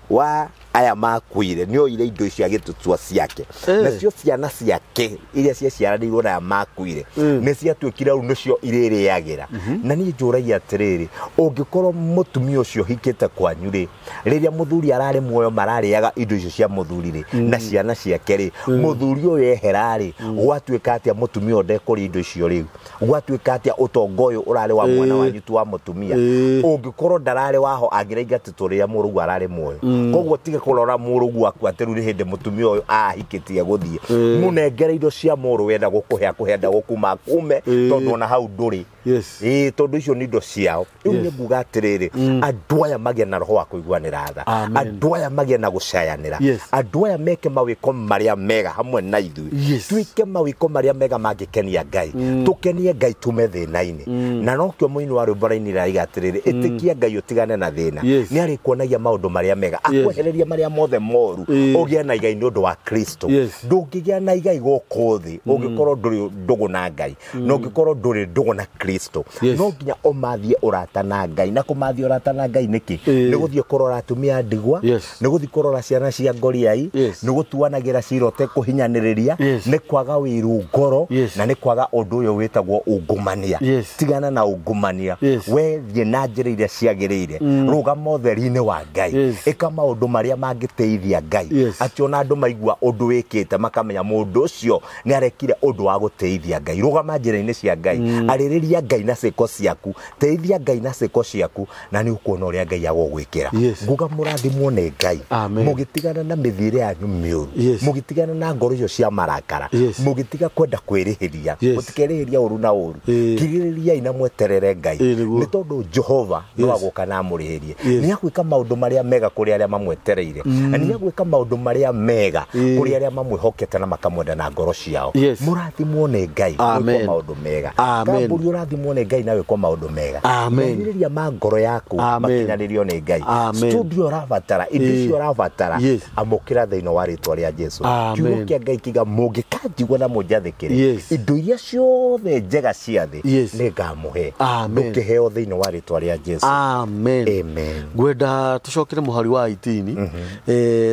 Speaker 2: wa aya makuire nĩ oire indo icio agĩtutua ciake, nacio ciana ciake iria ciaciaranĩirwo na aya makuire nĩ ciatuĩkire rĩu nĩcio irĩrĩagĩra. Na niĩ njũragia atĩrĩrĩ, ũngĩkorwo mũtumia ũcio ũhikĩte kwanyu rĩ, rĩrĩa mũthuri ararĩ muoyo mararĩaga indo icio cia mũthuri rĩ, na ciana ciake rĩ, mũthuri ũyũ ehera rĩ, gwatuĩka atĩa mũtumia ũyũ ndekũrĩa indo icio rĩu? Gwatuĩka atĩa ũtonga ũyũ ũrarĩ wa mwana wanyu tu wa mũtumia? Ũngĩkorwo ndararĩ waho angĩraingatĩtwo rĩrĩa mũrũguo ararĩ muoyo. Koguo tiga Kũrora mũrũgu waku atĩ rĩu nĩ hĩndĩ mũtumia ũyũ ahikĩtie gũthiĩ. Mũnengere indo cia mũrũ wenda gũkũhe akũhe, enda gũkuma akume, tondũ ona hau ndũrĩ. Ĩĩ, tondũ icio nĩ indo ciao. Rĩu nĩ nguga atĩrĩrĩ, andũ aya magĩe na roho wa kũiguanĩra tha. Andũ aya magĩe na gũcayanĩra. Andũ aya meke mawĩko marĩa mega hamwe na ithuĩ. Twĩke mawĩko marĩa mega mangĩkenia Ngai, tũkenie Ngai, tume thĩna-inĩ. Na nokĩo mũini wa rwĩmbo rainire aiga atĩrĩrĩ, ĩtĩkia Ngai ũtigane na thĩna. Nĩ arĩkuonagia maũndũ marĩa mega, akwehereria marĩa mothe moru, ũgĩe na igai nĩ ũndũ wa Kristo. Ndũngĩgĩa na igai gũkũ thĩ ũngĩkorwo ndũrĩ ndũgũ na Ngai, na ũngĩkorwo ndũrĩ ndũgũ na Kristo. No nginya ũmathie ũrata na Ngai. Na kũmathia ũrata na Ngai nĩkĩ? Nĩ gũthiĩ kũrora atumia a ndigwa, nĩ gũthiĩ kũrora ciana cia ngoriai, nĩ gũtuanagĩra cira ũtekũhinyanĩrĩria, nĩ kwaga wĩiru ngoro, na nĩ kwaga ũndũ ũyũ wĩtagwo ungumania. Tigana na ungumania. We thiĩ na njĩra iria ciagĩrĩire, rũgama ũtheri-inĩ wa Ngai. Ĩka maũndũ marĩa mangĩteithia Ngai, atĩ ona andũ maigua ũndũ wĩkĩte makamenya mũndũ ũcio nĩ arekire ũndũ wa gũteithia Ngai. Rũgama njĩra-inĩ cia Ngai, arĩrĩria Ngai na ciĩko ciaku, teithia Ngai na ciĩko ciaku, na nĩ ũkuona ũrĩa Ngai agũgwĩkĩra. Nguga mũrathimwo nĩ Ngai.
Speaker 1: Amen.
Speaker 2: Mũgĩtigana na mĩthiĩre yanyu mĩũru, mũgĩtigana na ngoro icio cia marakara, mũgĩtiga kwenda kwĩrĩhĩria. Mũtikerĩhĩria ũru na ũru. Kirĩrĩriai na mweterere Ngai,
Speaker 1: Nĩguo.
Speaker 2: nĩ tondũ Jehova no agũka na amũrĩhĩrie. Nĩ agwĩka maũndũ marĩa mega kũrĩ arĩa mamwetereire, na nĩ agwĩka maũndũ marĩa mega kũrĩ arĩa mamwĩhokete na makamwenda na ngoro ciao. Mũrathimwo nĩ Ngai.
Speaker 1: Amen.
Speaker 2: Gwĩkwo maũndũ mega.
Speaker 1: Amen.
Speaker 2: Kambũri, ũrathimwo nĩ Ngai na wĩkwo maũndũ mega.
Speaker 1: Amen.
Speaker 2: Merirĩria ma ngoro yaku
Speaker 1: Amen.
Speaker 2: makinyanĩrio nĩ Ngai.
Speaker 1: Amen.
Speaker 2: Studio ũrabatara, indo icio ũrabatara, amũkĩra thĩinĩ wa rĩtwa rĩa Jesu.
Speaker 1: Amen.
Speaker 2: Kiugo kĩa Ngai kiga mũngĩkanjigua na mũnjathĩkĩre, indo iria ciothe njega cia thĩ nĩ ngamũhe.
Speaker 1: Amen.
Speaker 2: Ndũkĩheo thĩinĩ wa rĩtwa rĩa Jesu.
Speaker 1: Amen.
Speaker 2: Amen.
Speaker 1: Ngwenda tũcokere mũhari wa 18,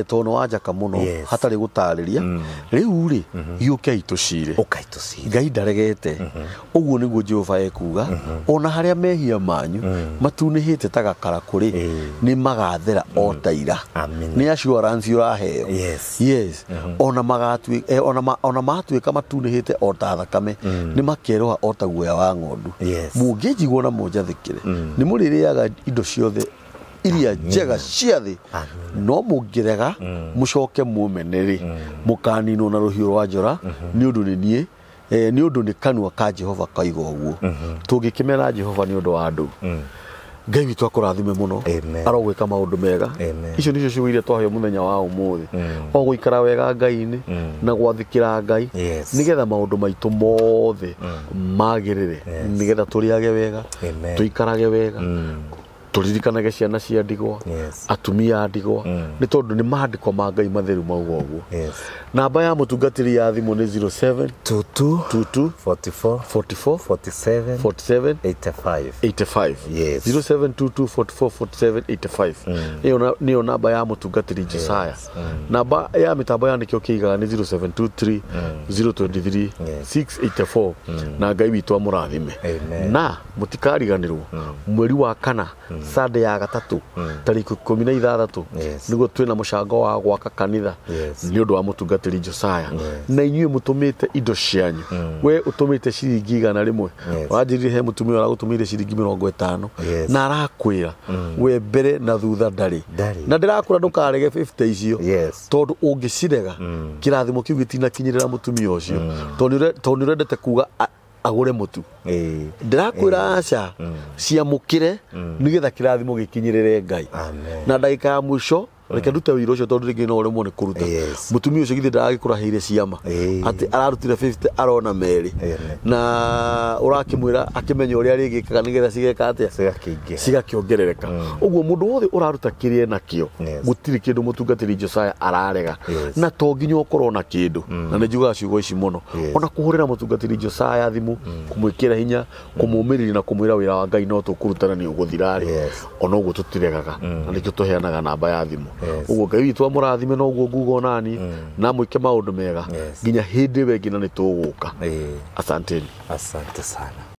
Speaker 1: tondũ nĩ wanjaka mũno. Hatarĩ gũtarĩria rĩu rĩ, gĩũkei tũcire.
Speaker 2: Ũkai tũcire.
Speaker 1: Ngai ndaregete. Ũguo nĩguo Jehova ekuga, ona harĩa mehia manyu matunĩhĩte ta gakarakũ rĩ, nĩ magathera o ta ira.
Speaker 2: Amen.
Speaker 1: Nĩ assurance ũraheo. Yes, ona magatuĩka ona matuĩka matunĩhĩte o ta thakame, nĩ makerũha o ta guoya wa ng'ondu. Mũngĩnjigua na mũnjathĩkĩre, nĩ mũrĩrĩaga indo ciothe iria njega cia thĩ. No mũngĩrega mũcoke mũmene rĩ, mũkaninwo na rũhiũ rwa njora, nĩ ũndũ nĩ niĩ nĩ ũndũ nĩ kanua ka Jehova kaiga ũguo. Tũngĩkĩmena Jehova nĩ ũndũ wa andũ? Ngai witũ akũrathime mũno.
Speaker 2: Amen.
Speaker 1: Arogwĩka maũndũ mega.
Speaker 2: Amen.
Speaker 1: Icio nĩcio ciugo iria twaheo mũthenya wa ũmũthĩ, o gũikara wega Ngai-inĩ na gwathĩkĩra Ngai, nĩgetha maũndũ maitũ mothe magĩrĩre, nĩgetha tũrĩage wega,
Speaker 2: Amen.
Speaker 1: tũikarage wega, tũririkanage ciana cia ndigwa, atumia a ndigwa, nĩ tondũ nĩ maandĩko ma Ngai matheru mauga ũguo. Namba ya mũtungatĩri ya thimũ nĩ 07
Speaker 2: 22
Speaker 1: 22
Speaker 2: 44
Speaker 1: 44
Speaker 2: 47
Speaker 1: 47
Speaker 2: 85.
Speaker 1: 85. 0722 44 47 85. Nĩyo namba ya mũtungatĩri Josiah. Namba ya mĩtambo ya nĩkĩo kĩigaga nĩ 0723 023 684. Na Ngai witũ amũrathime.
Speaker 2: Amen.
Speaker 1: Na mũtikariganĩrwo, mweri wa kana, Sunday ya gatatũ, tarĩki 16, nĩguo twĩna mũcango wa gwaka kanitha nĩ ũndũ wa mũtungatĩri Josiah. Na inyuĩ mũtũmĩte indo cianyu, we ũtũmĩte ciringi 100, wanjĩrire he mũtumia ũragũtũmĩire ciringi 50, na arakwĩra we mbere na thutha ndarĩ.
Speaker 2: Ndarĩ.
Speaker 1: Na ndĩrakwĩra ndũkarege 50 icio, tondũ ũngĩcirega, kĩrathimo kĩu gĩtinakinyĩrĩra mũtumia ũcio, tondũ nĩ ũrendete kuga agũre mũtu. Ndĩrakwĩra aca, ciamũkĩre nĩgetha kĩrathimo gĩkinyĩrĩre Ngai.
Speaker 2: Amen.
Speaker 1: Na ndagĩka ya mũico, reke ndute wĩira ũcio, tondũ rĩngĩ no ũremwo nĩ kũruta. Mũtumia ũcio githĩ ndaragĩkũrahĩire ciama, atĩ ararutire 50 arona merĩ, na ũrakĩmwĩra akĩmenya ũrĩa arĩgĩkaga nĩgetha cigeka atĩa?
Speaker 2: Cigakĩingĩha.
Speaker 1: Cigakĩongerereka. Ũguo mũndũ wothe ũraruta kĩrĩa enakĩo, gũtirĩ kĩndũ mũtungatĩri Josiah ararega. Na to nginya ũkorwo na kĩndũ, na nĩ njugaga ciugo ici mũno, ona kũhũrĩra mũtungatĩri Josiah thimũ, kũmwĩkĩra hinya, kũmũmĩrĩria na kũmwĩra wĩra wa Ngai no tũkũrutana nĩ ũgũthira rĩ, ona ũguo tũtiregaga, na nĩkĩo tũheanaga namba ya thimũ. Ũguo Ngai witũ amũrathime. Na ũguo nguga onani na mwĩke maũndũ mega nginya hĩndĩ ĩyo ĩngĩ, na nĩ tũgũka. Asanteni.
Speaker 2: Asante sana.